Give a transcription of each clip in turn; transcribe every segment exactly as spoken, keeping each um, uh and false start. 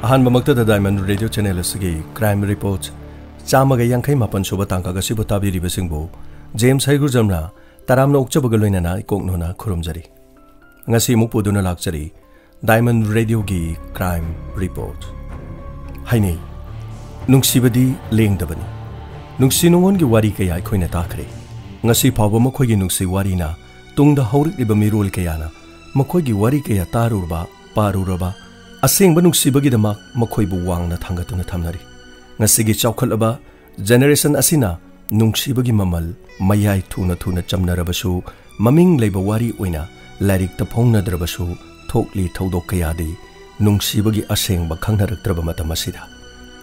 ꯑꯍꯥꯟꯕꯃꯛꯇꯗ Diamond Radio Channel ꯑꯁꯤꯒꯤ Crime Report ꯆꯥꯝꯃꯒ ꯌꯥꯡꯈꯩ ꯃꯥꯄꯟ ꯁꯨꯕ ꯇꯥꯡꯀꯛ ꯑꯁꯤꯕꯨ ꯇꯥꯕꯤꯔꯤꯕꯁꯤꯡꯕꯨ ꯖꯦꯝꯁ ꯍꯩꯒ꯭ꯔꯨꯖꯝꯅ ꯇꯔꯥꯝꯅ ꯑꯣꯛꯆꯕꯒ ꯂꯣꯏꯅꯅ ꯏꯀꯣꯛ ꯅꯣꯟꯅ ꯈꯨꯔꯨꯝꯖꯔꯤ꯫ ꯉꯁꯤ ꯑꯃꯨꯛ ꯄꯨꯗꯨꯅ ꯂꯥꯛꯆꯔꯤ Diamond Radioꯒꯤ Crime Report꯫ ꯍꯥꯏꯅꯩ, ꯅꯨꯡꯁꯤꯕꯗꯤ ꯂꯦꯡꯗꯕꯅꯤ꯫ ꯅꯨꯡꯁꯤ ꯅꯨꯡꯉꯣꯟꯒꯤ ꯋꯥꯔꯤ ꯀꯌꯥ ꯑꯩꯈꯣꯏꯅ ꯇꯥꯈ꯭ꯔꯦ꯫ ꯉꯁꯤ ꯐꯥꯎꯕ ꯃꯈꯣꯏꯒꯤ ꯅꯨꯡꯁꯤ ꯋꯥꯔꯤꯅ ꯇꯨꯡꯗ ꯍꯧꯔꯛꯂꯤꯕ ꯃꯤꯔꯣꯜ ꯀꯌꯥꯅ ꯃꯈꯣꯏꯒꯤ ꯋꯥꯔꯤ ꯀꯌꯥ ꯇꯥꯔꯨꯔꯕ, ꯄꯥꯔꯨꯔꯕ, ꯑꯁꯦꯡꯕ ꯅꯨꯡꯁꯤꯕꯒꯤꯗꯃꯛ ꯃꯈꯣꯏꯕꯨ ꯋꯥꯡꯅ ꯊꯥꯡꯒꯠꯇꯨꯅ ꯊꯝꯅꯔꯤ꯫ ꯉꯁꯤꯒꯤ ꯆꯥꯎꯈꯠꯂꯕ generation ꯑꯁꯤꯅ ꯅꯨꯡꯁꯤꯕꯒꯤ ꯃꯃꯜ ꯃꯌꯥꯏ ꯊꯨꯅ ꯊꯨꯅ ꯆꯝꯅꯔꯕꯁꯨ, ꯃꯃꯤꯡ ꯂꯩꯕ ꯋꯥꯔꯤ ꯑꯣꯏꯅ ꯂꯥꯏꯔꯤꯛꯇ ꯐꯣꯡꯅꯗ꯭ꯔꯕꯁꯨ, ꯊꯣꯛꯂꯤ ꯊꯧꯗꯣꯛ ꯀꯌꯥꯗꯤ ꯅꯨꯡꯁꯤꯕꯒꯤ ꯑꯁꯦꯡꯕ ꯈꯪꯅꯔꯛꯇ꯭ꯔꯕ ꯃꯇꯝ ꯑꯁꯤꯗ꯫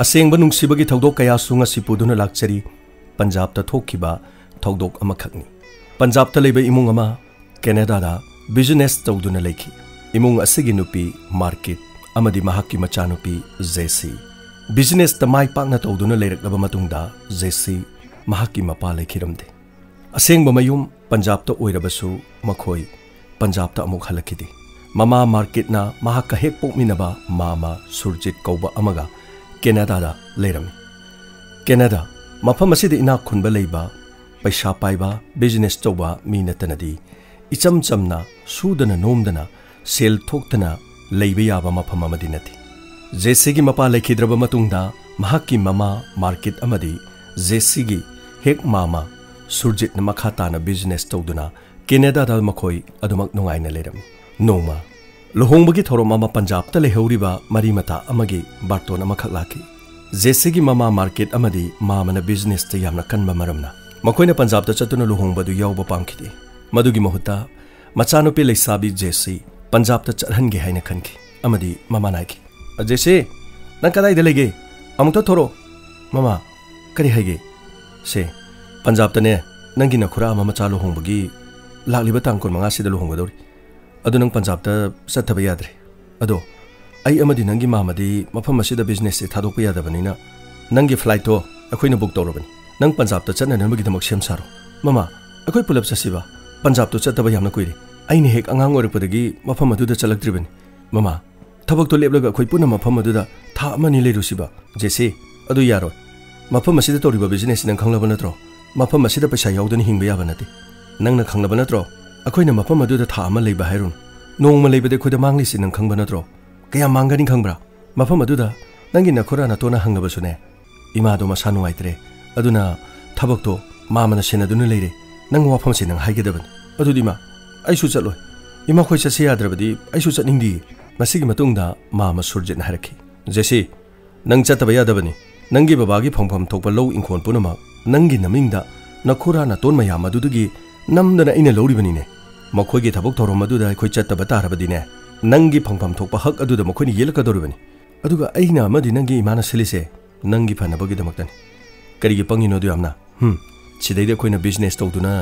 ꯑꯁꯦꯡꯕ ꯅꯨꯡꯁꯤꯕꯒꯤ ꯊꯧꯗꯣꯛ ꯀꯌꯥꯁꯨ ꯉꯁꯤ ꯄꯨꯗꯨꯅ ꯂꯥꯛꯆꯔꯤ꯫ ꯄꯟꯖꯥꯕꯇ ꯊꯣꯛꯈꯤꯕ ꯊꯧꯗꯣꯛ ꯑꯃꯈꯛꯅꯤ꯫ ꯄꯟꯖꯥꯕꯇ ꯂꯩꯕ ꯏꯃꯨꯡ ꯑꯃ ꯀꯦꯅꯦꯗꯥꯗ business ꯇꯧꯗꯨꯅ ꯂꯩꯈꯤ꯫ ꯏꯃꯨꯡ ꯑꯁꯤꯒꯤ ꯅꯨꯄꯤ ꯃꯥꯔꯀꯤꯠ ꯑꯃꯗꯤ ꯃꯍꯥꯛꯀꯤ ꯃꯆꯥꯅꯨꯄꯤ ꯖꯦꯁꯤ꯫ Businessꯇ ꯃꯥꯏ ꯄꯥꯛꯅ ꯇꯧꯗꯨꯅ ꯂꯩꯔꯛꯂꯕ ꯃꯇꯨꯡꯗ ꯖꯦꯁꯤ ꯃꯍꯥꯛꯀꯤ ꯃꯄꯥ ꯂꯩꯈꯤꯔꯝꯗꯦ꯫ ꯑꯁꯦꯡꯕ ꯃꯌꯨꯝ ꯄꯟꯖꯥꯕꯇ ꯑꯣꯏꯔꯕꯁꯨ, ꯃꯈꯣꯏ ꯄꯟꯖꯥꯕꯇ ꯑꯃꯨꯛ ꯍꯜꯂꯛꯈꯤꯗꯦ꯫ ꯃꯃꯥ ꯃꯥꯔꯀꯤꯠꯅ ꯃꯍꯥꯛꯀ ꯍꯦꯛ ꯄꯣꯛꯃꯤꯟꯅꯕ ꯃꯥꯃ ꯁꯨꯔꯖꯤꯠ ꯀꯧꯕ ꯑꯃꯒ ꯀꯦꯅꯦꯗꯥꯗ ꯂꯩꯔꯝꯃꯤ꯫ ꯀꯦꯅꯦꯗꯥ, ꯃꯐꯝ ꯑꯁꯤꯗ ꯏꯅꯥꯛ ꯈꯨꯟꯕ ꯂꯩꯕ, ꯄꯩꯁꯥ ꯄꯥꯏꯕ, business ꯇꯧꯕ ꯃꯤ ꯅꯠꯇꯅꯗꯤ ꯏꯆꯝ ꯆꯝꯅ ꯁꯨꯗꯅ ꯅꯣꯝꯗꯅ ꯁꯦꯜ ꯊꯣꯛꯇꯅ ꯂꯩꯕ ꯌꯥꯕ ꯃꯐꯝ ꯑꯃꯗꯤ ꯅꯠꯇꯦ꯫ ꯖꯦꯁꯤꯒꯤ ꯃꯄꯥ ꯂꯩꯈꯤꯗ꯭ꯔꯕ ꯃꯇꯨꯡꯗ ꯃꯍꯥꯛꯀꯤ ꯃꯃꯥ ꯃꯥꯔꯀꯤꯠ ꯑꯃꯗꯤ ꯖꯦꯁꯤꯒꯤ ꯍꯦꯛ ꯃꯥꯃ ꯁꯨꯔꯖꯤꯠꯅ ꯃꯈꯥ ꯇꯥꯅ business ꯇꯧꯗꯨꯅ ꯀꯦꯅꯦꯗꯥꯗ ꯃꯈꯣꯏ ꯑꯗꯨꯃꯛ ꯅꯨꯡꯉꯥꯏꯅ ꯂꯩꯔꯝꯃꯤ꯫ ꯅꯣꯡꯃ ꯂꯨꯍꯣꯡꯕꯒꯤ ꯊꯧꯔꯝ ꯑꯃ ꯄꯟꯖꯥꯕꯇ ꯂꯩꯍꯧꯔꯤꯕ ꯃꯔꯤ ꯃꯇꯥ ꯑꯃꯒꯤ ꯕꯥꯔꯇꯣꯟ ꯑꯃꯈꯛ ꯂꯥꯛꯈꯤ꯫ ꯖꯦꯁꯤꯒꯤ ꯃꯃꯥ ꯃꯥꯔꯀꯤꯠ ꯑꯃꯗꯤ ꯃꯥꯃꯅ businessꯇ ꯌꯥꯝꯅ ꯀꯟꯕ ꯃꯔꯝꯅ ꯃꯈꯣꯏꯅ ꯄꯟꯖꯥꯕꯇ ꯆꯠꯇꯨꯅ ꯂꯨꯍꯣꯡꯕꯗꯨ ꯌꯥꯎꯕ ꯄꯥꯝꯈꯤꯗꯦ꯫ ꯃꯗꯨꯒꯤ ꯃꯍꯨꯠꯇ ꯃꯆꯥꯅꯨꯄꯤ ꯂꯩꯁꯥꯕꯤ ꯖꯦꯁꯤ ꯄꯟꯖꯥꯕꯇ ꯆꯠꯍꯟꯒꯦ ꯍꯥꯏꯅ ꯈꯟꯈꯤ ꯑꯃꯗꯤ ꯃꯃꯥꯅ ꯍꯥꯏꯈꯤ, "ꯑ, ꯖꯦꯁꯤ, ꯅꯪ ꯀꯗꯥꯏꯗ ꯂꯩꯒꯦ? ꯑꯃꯨꯛꯇ ꯊꯣꯔꯛꯑꯣ꯫" "ꯃꯃꯥ, ꯀꯔꯤ ꯍꯥꯏꯒꯦ?" "ꯁꯦ, ꯄꯟꯖꯥꯕꯇꯅꯦ, ꯅꯪꯒꯤ ꯅꯈꯨꯔꯥ ꯑꯃ ꯃꯆꯥ ꯂꯨꯍꯣꯡꯕꯒꯤ ꯂꯥꯛꯂꯤꯕ ꯇꯥꯡ ꯀꯨꯟꯃꯉꯥꯁꯤꯗ ꯂꯨꯍꯣꯡꯒꯗꯧꯔꯤ꯫ ꯑꯗꯨ ꯅꯪ ꯄꯟꯖꯥꯕꯇ ꯆꯠꯇꯕ ꯌꯥꯗ꯭ꯔꯦ꯫ ꯑꯗꯣ ꯑꯩ ꯑꯃꯗꯤ ꯅꯪꯒꯤ ꯃꯥꯃꯗꯤ ꯃꯐꯝ ꯑꯁꯤꯗ businessꯁꯦ ꯊꯥꯗꯣꯛꯄ ꯌꯥꯗꯕꯅꯤꯅ ꯅꯪꯒꯤ flightꯇꯣ ꯑꯩꯈꯣꯏꯅ book ꯇꯧꯔꯕꯅꯤ꯫ ꯅꯪ ꯄꯟꯖꯥꯕꯇ ꯆꯠꯅꯅꯕꯒꯤꯗꯃꯛ ꯁꯦꯝ ꯁꯥꯔꯣ꯫" "ꯃꯃꯥ, ꯑꯩꯈꯣꯏ ꯄꯨꯂꯞ ꯆꯠꯁꯤꯕ? ꯄꯟꯖꯥꯕꯇꯣ ꯆꯠꯇꯕ ꯌꯥꯝꯅ ꯀꯨꯏꯔꯦ꯫ ꯑꯩꯅ ꯍꯦꯛ ꯑꯉꯥꯡ ꯑꯣꯏꯔꯛꯄꯗꯒꯤ ꯃꯐꯝ ꯑꯗꯨꯗ ꯆꯠꯂꯛꯇ꯭ꯔꯤꯕꯅꯤ꯫" "ꯃꯃꯥ, ꯊꯕꯛꯇꯣ ꯂꯦꯞꯂꯒ ꯑꯩꯈꯣꯏ ꯄꯨꯟꯅ ꯃꯐꯝ ꯑꯗꯨꯗ ꯊꯥ ꯑꯃ ꯑꯅꯤ ꯂꯩꯔꯨꯁꯤꯕ꯫ ꯖꯦꯁꯤ, ꯑꯗꯨ ꯌꯥꯔꯣꯏ꯫ ꯃꯐꯝ ꯑꯁꯤꯗ ꯇꯧꯔꯤꯕ ꯕꯤꯖꯤꯅꯦꯁꯁꯤ ꯅꯪ ꯈꯪꯂꯕ ꯅꯠꯇ꯭ꯔꯣ? ꯃꯐꯝ ꯑꯁꯤꯗ ꯄꯩꯁꯥ ꯌꯥꯎꯗꯅ ꯍꯤꯡꯕ ꯌꯥꯕ ꯅꯠꯇꯦ꯫ ꯅꯪꯅ ꯈꯪꯂꯕ ꯅꯠꯇ꯭ꯔꯣ? ꯑꯩꯈꯣꯏꯅ ꯃꯐꯝ ꯑꯗꯨꯗ ꯊꯥ ꯑꯃ ꯂꯩꯕ ꯍꯥꯏꯔꯨꯅꯨ꯫ ꯅꯣꯡꯃ ꯂꯩꯕꯗ ꯑꯩꯈꯣꯏꯗ ꯃꯥꯡꯂꯤꯁꯤ ꯅꯪ ꯈꯪꯕ ꯅꯠꯇ꯭ꯔꯣ? ꯀꯌꯥꯝ ꯃꯥꯡꯒꯅꯤ ꯈꯪꯕ꯭ꯔꯥ? ꯃꯐꯝ ꯑꯗꯨꯗ ꯅꯪꯒꯤ ꯅꯈꯨꯔꯥ ꯅꯇꯣꯟꯅ ꯍꯪꯂꯕꯁꯨꯅꯦ, ꯏꯃꯥꯗꯣ ꯃꯁꯥ ꯅꯨꯡꯉꯥꯏꯇ꯭ꯔꯦ, ꯑꯗꯨꯅ ꯊꯕꯛꯇꯣ ꯃꯥꯃꯅ ꯁꯦꯟꯅꯗꯨꯅ ꯂꯩꯔꯦ꯫ ꯅꯪ ꯋꯥꯐꯝꯁꯦ ꯅꯪ ꯍꯥꯏꯒꯗꯕꯅꯤ꯫ ꯑꯗꯨꯗꯤ ꯏꯃꯥ, ꯑꯩꯁꯨ ꯆꯠꯂꯣꯏ꯫ ꯏꯃꯥꯈꯣꯏ ꯆꯠꯁꯦ ꯌꯥꯗ꯭ꯔꯕꯗꯤ ꯑꯩꯁꯨ ꯆꯠꯅꯤꯡꯗꯤꯌꯦ꯫ ꯃꯁꯤꯒꯤ ꯃꯇꯨꯡꯗ ꯃꯥꯃ ꯁꯨꯔꯖꯤꯠꯅ ꯍꯥꯏꯔꯛꯈꯤ, ꯖꯦꯁꯤ, ꯅꯪ ꯆꯠꯇꯕ ꯌꯥꯗꯕꯅꯤ꯫ ꯅꯪꯒꯤ ꯕꯕꯥꯒꯤ ꯐꯪꯐꯝ ꯊꯣꯛꯄ ꯂꯧ ꯏꯪꯈꯣꯜ ꯄꯨꯝꯅꯃꯛ ꯅꯪꯒꯤ ꯅꯃꯤꯡꯗ ꯅꯈꯨꯔꯥ ꯅꯇꯣꯟ ꯃꯌꯥꯝ ꯑꯗꯨꯗꯒꯤ ꯅꯝꯗꯅ ꯑꯩꯅ ꯂꯧꯔꯤꯕꯅꯤꯅꯦ꯫ ꯃꯈꯣꯏꯒꯤ ꯊꯕꯛ ꯊꯧꯔꯝ ꯑꯗꯨꯗ ꯑꯩꯈꯣꯏ ꯆꯠꯇꯕ ꯇꯥꯔꯕꯗꯤꯅꯦ, ꯅꯪꯒꯤ ꯐꯪꯐꯝ ꯊꯣꯛꯄ ꯍꯛ ꯑꯗꯨꯗ ꯃꯈꯣꯏꯅ ꯌꯦꯜꯂꯛꯀꯗꯧꯔꯤꯕꯅꯤ꯫ ꯑꯗꯨꯒ ꯑꯩꯅ ꯑꯃꯗꯤ ꯅꯪꯒꯤ ꯏꯃꯥꯅ ꯁꯤꯜꯂꯤꯁꯦ ꯅꯪꯒꯤ ꯐꯅꯕꯒꯤꯗꯃꯛꯇꯅꯤ꯫ ꯀꯔꯤꯒꯤ ꯄꯪꯉꯤꯅꯣ ꯑꯗꯨ ꯌꯥꯝꯅ? ꯍꯝ, ꯁꯤꯗꯩꯗ ꯑꯩꯈꯣꯏꯅ ꯕꯤꯖꯤꯅꯦꯁ ꯇꯧꯗꯨꯅ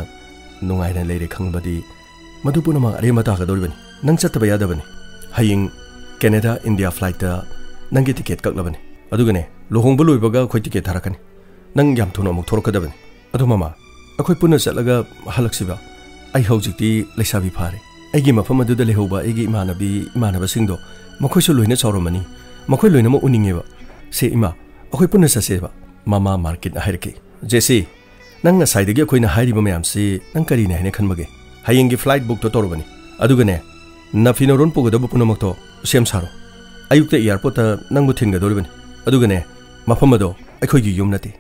ꯅꯨꯡꯉꯥꯏꯅ ꯂꯩꯔꯦ ꯈꯪꯕꯗꯤ ꯃꯗꯨ ꯄꯨꯝꯅꯃꯛ ꯑꯔꯦꯝꯕ ꯇꯥꯒꯗꯧꯔꯤꯕꯅꯤ꯫ ꯅꯪ ꯆꯠꯇꯕ ꯌꯥꯗꯕꯅꯤ꯫ ꯍꯌꯦꯡ ꯀꯦꯅꯦꯗꯥ ꯏꯟꯗꯤꯌꯥ ꯐ꯭ꯂꯥꯏꯠꯇ ꯅꯪꯒꯤ ꯇꯤꯀꯦꯠ ꯀꯛꯂꯕꯅꯤ꯫ ꯑꯗꯨꯒꯅꯦ, ꯂꯨꯍꯣꯡꯕ ꯂꯣꯏꯕꯒ ꯑꯩꯈꯣꯏ ꯇꯤꯀꯦꯠ ꯊꯥꯔꯛꯀꯅꯤ꯫ ꯅꯪ ꯌꯥꯝ ꯊꯨꯅ ꯑꯃꯨꯛ ꯊꯣꯔꯛꯀꯗꯕꯅꯤ꯫ ꯑꯗꯣ ꯃꯃꯥ, ꯑꯩꯈꯣꯏ ꯄꯨꯟꯅ ꯆꯠꯂꯒ ꯍꯜꯂꯛꯁꯤꯕ? ꯑꯩ ꯍꯧꯖꯤꯛꯇꯤ ꯂꯩꯁꯥꯕꯤ ꯐꯥꯔꯦ꯫ ꯑꯩꯒꯤ ꯃꯐꯝ ꯑꯗꯨꯗ ꯂꯩꯍꯧꯕ ꯑꯩꯒꯤ ꯏꯃꯥꯟꯅꯕꯤ, ꯏꯃꯥꯟꯅꯕꯁꯤꯡꯗꯣ, ꯃꯈꯣꯏꯁꯨ ꯂꯣꯏꯅ ꯆꯥꯎꯔꯝꯃꯅꯤ꯫ ꯃꯈꯣꯏ ꯂꯣꯏꯅꯃꯛ ꯎꯅꯤꯡꯉꯦꯕ꯫ ꯁꯦ ꯏꯃꯥ, ꯑꯩꯈꯣꯏ ꯄꯨꯟꯅ ꯆꯠꯁꯦꯕ꯫ ꯃꯃꯥ ꯃꯥꯔꯀꯤꯠꯅ ꯍꯥꯏꯔꯛꯈꯤ, ꯖꯦꯁꯤ, ꯅꯪ ꯉꯁꯥꯏꯗꯒꯤ ꯑꯩꯈꯣꯏꯅ ꯍꯥꯏꯔꯤꯕ ꯃꯌꯥꯝꯁꯤ ꯅꯪ ꯀꯔꯤꯅꯦ ꯍꯥꯏꯅ ꯈꯟꯕꯒꯦ? ꯍꯌꯦꯡꯒꯤ ꯐ꯭ꯂꯥꯏꯠ ꯕꯨꯛꯇꯣ ꯇꯧꯔꯕꯅꯤ꯫ ꯑꯗꯨꯒꯅꯦ, ꯅꯐꯤ ꯅꯔꯣꯟ ꯄꯨꯒꯗꯕ ꯄꯨꯝꯅꯃꯛꯇꯣ ꯁꯦꯝ ꯁꯥꯔꯣ꯫ ꯑꯌꯨꯛꯇ ꯑꯦꯌꯥꯔꯄꯣꯔꯠꯇ ꯅꯪꯕꯨ ꯊꯤꯟꯒꯗꯧꯔꯤꯕꯅꯤ꯫ ꯑꯗꯨꯒꯅꯦ, ꯃꯐꯝ ꯑꯗꯣ ꯑꯩꯈꯣꯏꯒꯤ ꯌꯨꯝ ꯅꯠꯇꯦ꯫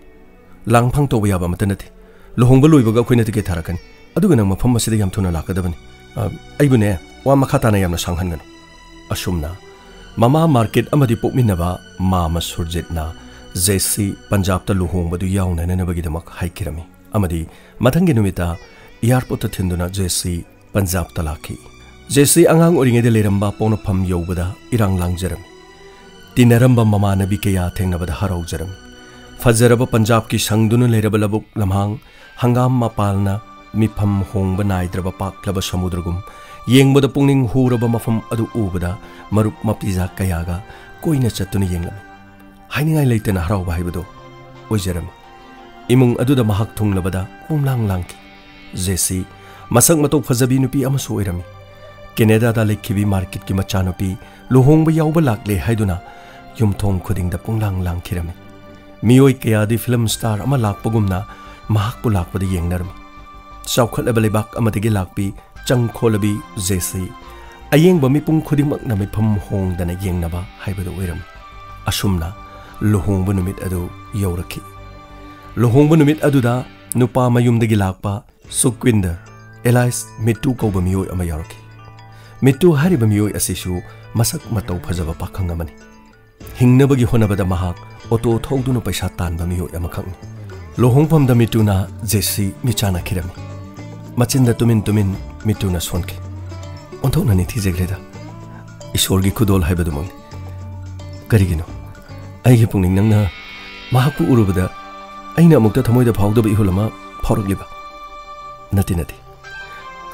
ꯂꯥꯡꯐꯥꯡ ꯇꯧꯕ ꯌꯥꯕ ꯑꯃꯠꯇ ꯅꯠꯇꯦ꯫ ꯂꯨꯍꯣꯡꯕ ꯂꯣꯏꯕꯒ ꯑꯩꯈꯣꯏꯅ ꯇꯤꯀꯦꯠ ꯊꯥꯔꯛꯀꯅꯤ꯫ ꯑꯗꯨꯒ ꯅꯪ ꯃꯐꯝ ꯑꯁꯤꯗ ꯌꯥꯝ ꯊꯨꯅ ꯂꯥꯛꯀꯗꯕꯅꯤ꯫ ꯑ, ꯑꯩꯕꯨꯅꯦ, ꯋꯥ ꯃꯈꯥ ꯇꯥꯅ ꯌꯥꯝꯅ ꯁꯥꯡꯍꯟꯒꯅꯨ꯫ ꯑꯁꯨꯝꯅ ꯃꯃꯥ ꯃꯥꯔꯀꯤꯠ ꯑꯃꯗꯤ ꯄꯣꯛꯃꯤꯟꯅꯕ ꯃꯥꯃ ꯁꯨꯔꯖꯤꯠꯅ ꯖꯦꯁꯤ ꯄꯟꯖꯥꯕꯇ ꯂꯨꯍꯣꯡꯕꯗꯨ ꯌꯥꯎꯅꯅꯕꯒꯤꯗꯃꯛ ꯍꯥꯏꯈꯤꯔꯝꯃꯤ꯫ ꯑꯃꯗꯤ ꯃꯊꯪꯒꯤ ꯅꯨꯃꯤꯠꯇ ꯑꯦꯌꯥꯔꯄꯣꯔꯠꯇ ꯊꯤꯟꯗꯨꯅ ꯖꯦꯁꯤ ꯄꯟꯖꯥꯕꯇ ꯂꯥꯛꯈꯤ꯫ ꯖꯦꯁꯤ ꯑꯉꯥꯡ ꯑꯣꯏꯔꯤꯉꯩꯗ ꯂꯩꯔꯝꯕ ꯄꯣꯛꯅꯐꯝ ꯌꯧꯕꯗ ꯏꯔꯥꯡ ꯂꯥꯡꯖꯔꯝꯃꯤ꯫ ꯇꯤꯟꯅꯔꯝꯕ ꯃꯃꯥꯟꯅꯕꯤ ꯀꯌꯥ ꯊꯦꯡꯅꯕꯗ ꯍꯔꯥꯎꯖꯔꯝꯃꯤ꯫ ꯐꯖꯔꯕ ꯄꯟꯖꯥꯕꯀꯤ ꯁꯪꯗꯨꯅ ꯂꯩꯔꯕ ꯂꯧꯕꯨꯛ ꯂꯝꯍꯥꯡ, ꯍꯪꯒꯥꯝ ꯃꯄꯥꯜꯅ ꯃꯤꯐꯝ ꯍꯣꯡꯕ ꯅꯥꯏꯗ꯭ꯔꯕ ꯄꯥꯛꯂꯕ ꯁꯃꯨꯗ꯭ꯔꯒꯨꯝ ꯌꯦꯡꯕꯗ ꯄꯨꯛꯅꯤꯡ ꯍꯨꯔꯕ ꯃꯐꯝ ꯑꯗꯨ ꯎꯕꯗ ꯃꯔꯨꯞ ꯃꯄꯤꯖꯥ ꯀꯌꯥꯒ ꯀꯣꯏꯅ ꯆꯠꯇꯨꯅ ꯌꯦꯡꯂꯝꯃꯤ꯫ ꯍꯥꯏꯅꯤꯡꯉꯥꯏ ꯂꯩꯇꯅ ꯍꯔꯥꯎꯕ ꯍꯥꯏꯕꯗꯨ ꯑꯣꯏꯖꯔꯝꯃꯤ꯫ ꯏꯃꯨꯡ ꯑꯗꯨꯗ ꯃꯍꯥꯛ ꯊꯨꯡꯂꯕꯗ ꯄꯨꯝꯂꯥꯡ ꯂꯥꯡꯈꯤ꯫ ꯖꯦꯁꯤ ꯃꯁꯛ ꯃꯇꯧ ꯐꯖꯕꯤ ꯅꯨꯄꯤ ꯑꯃꯁꯨ ꯑꯣꯏꯔꯝꯃꯤ꯫ ꯀꯦꯅꯦꯗꯥꯗ ꯂꯩꯈꯤꯕꯤ ꯃꯥꯔꯀꯤꯠꯀꯤ ꯃꯆꯥꯅꯨꯄꯤ ꯂꯨꯍꯣꯡꯕ ꯌꯥꯎꯕ ꯂꯥꯛꯂꯦ ꯍꯥꯏꯗꯨꯅ ꯌꯨꯝꯊꯣꯡ ꯈꯨꯗꯤꯡꯗ ꯄꯨꯡꯂꯥꯡ ꯂꯥꯡꯈꯤꯔꯝꯃꯤ꯫ ꯃꯤꯑꯣꯏ ꯀꯌꯥꯗꯤ ꯐꯤꯂꯝ ꯁ꯭ꯇꯥꯔ ꯑꯃ ꯂꯥꯛꯄꯒꯨꯝꯅ ꯃꯍꯥꯛꯄꯨ ꯂꯥꯛꯄꯗ ꯌꯦꯡꯅꯔꯝꯃꯤ꯫ ꯆꯥꯎꯈꯠꯂꯕ ꯂꯩꯕꯥꯛ ꯑꯃꯗꯒꯤ ꯂꯥꯛꯄꯤ ꯆꯪ ꯈꯣꯠꯂꯕꯤ ꯖꯦꯁꯤ ꯑꯌꯦꯡꯕ ꯃꯤꯄꯨꯝ ꯈꯨꯗꯤꯡꯃꯛꯅ ꯃꯤꯐꯝ ꯍꯣꯡꯗꯅ ꯌꯦꯡꯅꯕ ꯍꯥꯏꯕꯗꯨ ꯑꯣꯏꯔꯝꯃꯤ꯫ ꯑꯁꯨꯝꯅ ꯂꯨꯍꯣꯡꯕ ꯅꯨꯃꯤꯠ ꯑꯗꯨ ꯌꯧꯔꯛꯈꯤ꯫ ꯂꯨꯍꯣꯡꯕ ꯅꯨꯃꯤꯠ ꯑꯗꯨꯗ ꯅꯨꯄꯥ ꯃꯌꯨꯝꯗꯒꯤ ꯂꯥꯛꯄ ꯁꯨꯛꯋꯤꯟꯗꯔ ꯑꯦꯂꯥꯏꯁ ꯃꯤꯠꯇꯨ ꯀꯧꯕ ꯃꯤꯑꯣꯏ ꯑꯃ ꯌꯥꯎꯔꯛꯈꯤ꯫ ꯃꯤꯠꯇꯨ ꯍꯥꯏꯔꯤꯕ ꯃꯤꯑꯣꯏ ꯑꯁꯤꯁꯨ ꯃꯁꯛ ꯃꯇꯧ ꯐꯖꯕ ꯄꯥꯈꯪ ꯑꯃꯅꯤ꯫ ꯍꯤꯡꯅꯕꯒꯤ ꯍꯣꯠꯅꯕꯗ ꯃꯍꯥꯛ ꯑꯣꯇꯣ ꯊꯧꯗꯨꯅ ꯄꯩꯁꯥ ꯇꯥꯟꯕ ꯃꯤꯑꯣꯏ ꯑꯃꯈꯛꯅꯤ꯫ ꯂꯨꯍꯣꯡꯐꯝꯗ ꯃꯤꯠꯇꯨꯅ ꯖꯦꯁꯤ ꯃꯤꯆꯥꯟꯅꯈꯤꯔꯝꯃꯤ꯫ ꯃꯆꯤꯟꯗ ꯇꯨꯃꯤꯟ ꯇꯨꯃꯤꯟ ꯃꯤꯠꯇꯨꯅ ꯁꯣꯟꯈꯤ꯫ "ꯑꯣꯟꯊꯣꯛꯅ ꯅꯤꯡꯊꯤꯖꯈ꯭ꯔꯦꯗ꯫ ꯏꯁꯣꯔꯒꯤ ꯈꯨꯗꯣꯜ ꯍꯥꯏꯕꯗꯨꯃꯛꯅꯤ꯫ ꯀꯔꯤꯒꯤꯅꯣ? ꯑꯩꯒꯤ ꯄꯨꯛꯅꯤꯡ ꯅꯪꯅ ꯃꯍꯥꯛꯄꯨ ꯎꯔꯨꯕꯗ ꯑꯩꯅ ꯑꯃꯨꯛꯇ ꯊꯃꯣꯏꯗ ꯐꯥꯎꯗꯕ ꯏꯍꯨꯜ ꯑꯃ ꯐꯥꯎꯔꯛꯂꯤꯕ?" "ꯅꯠꯇꯦ, ꯅꯠꯇꯦ꯫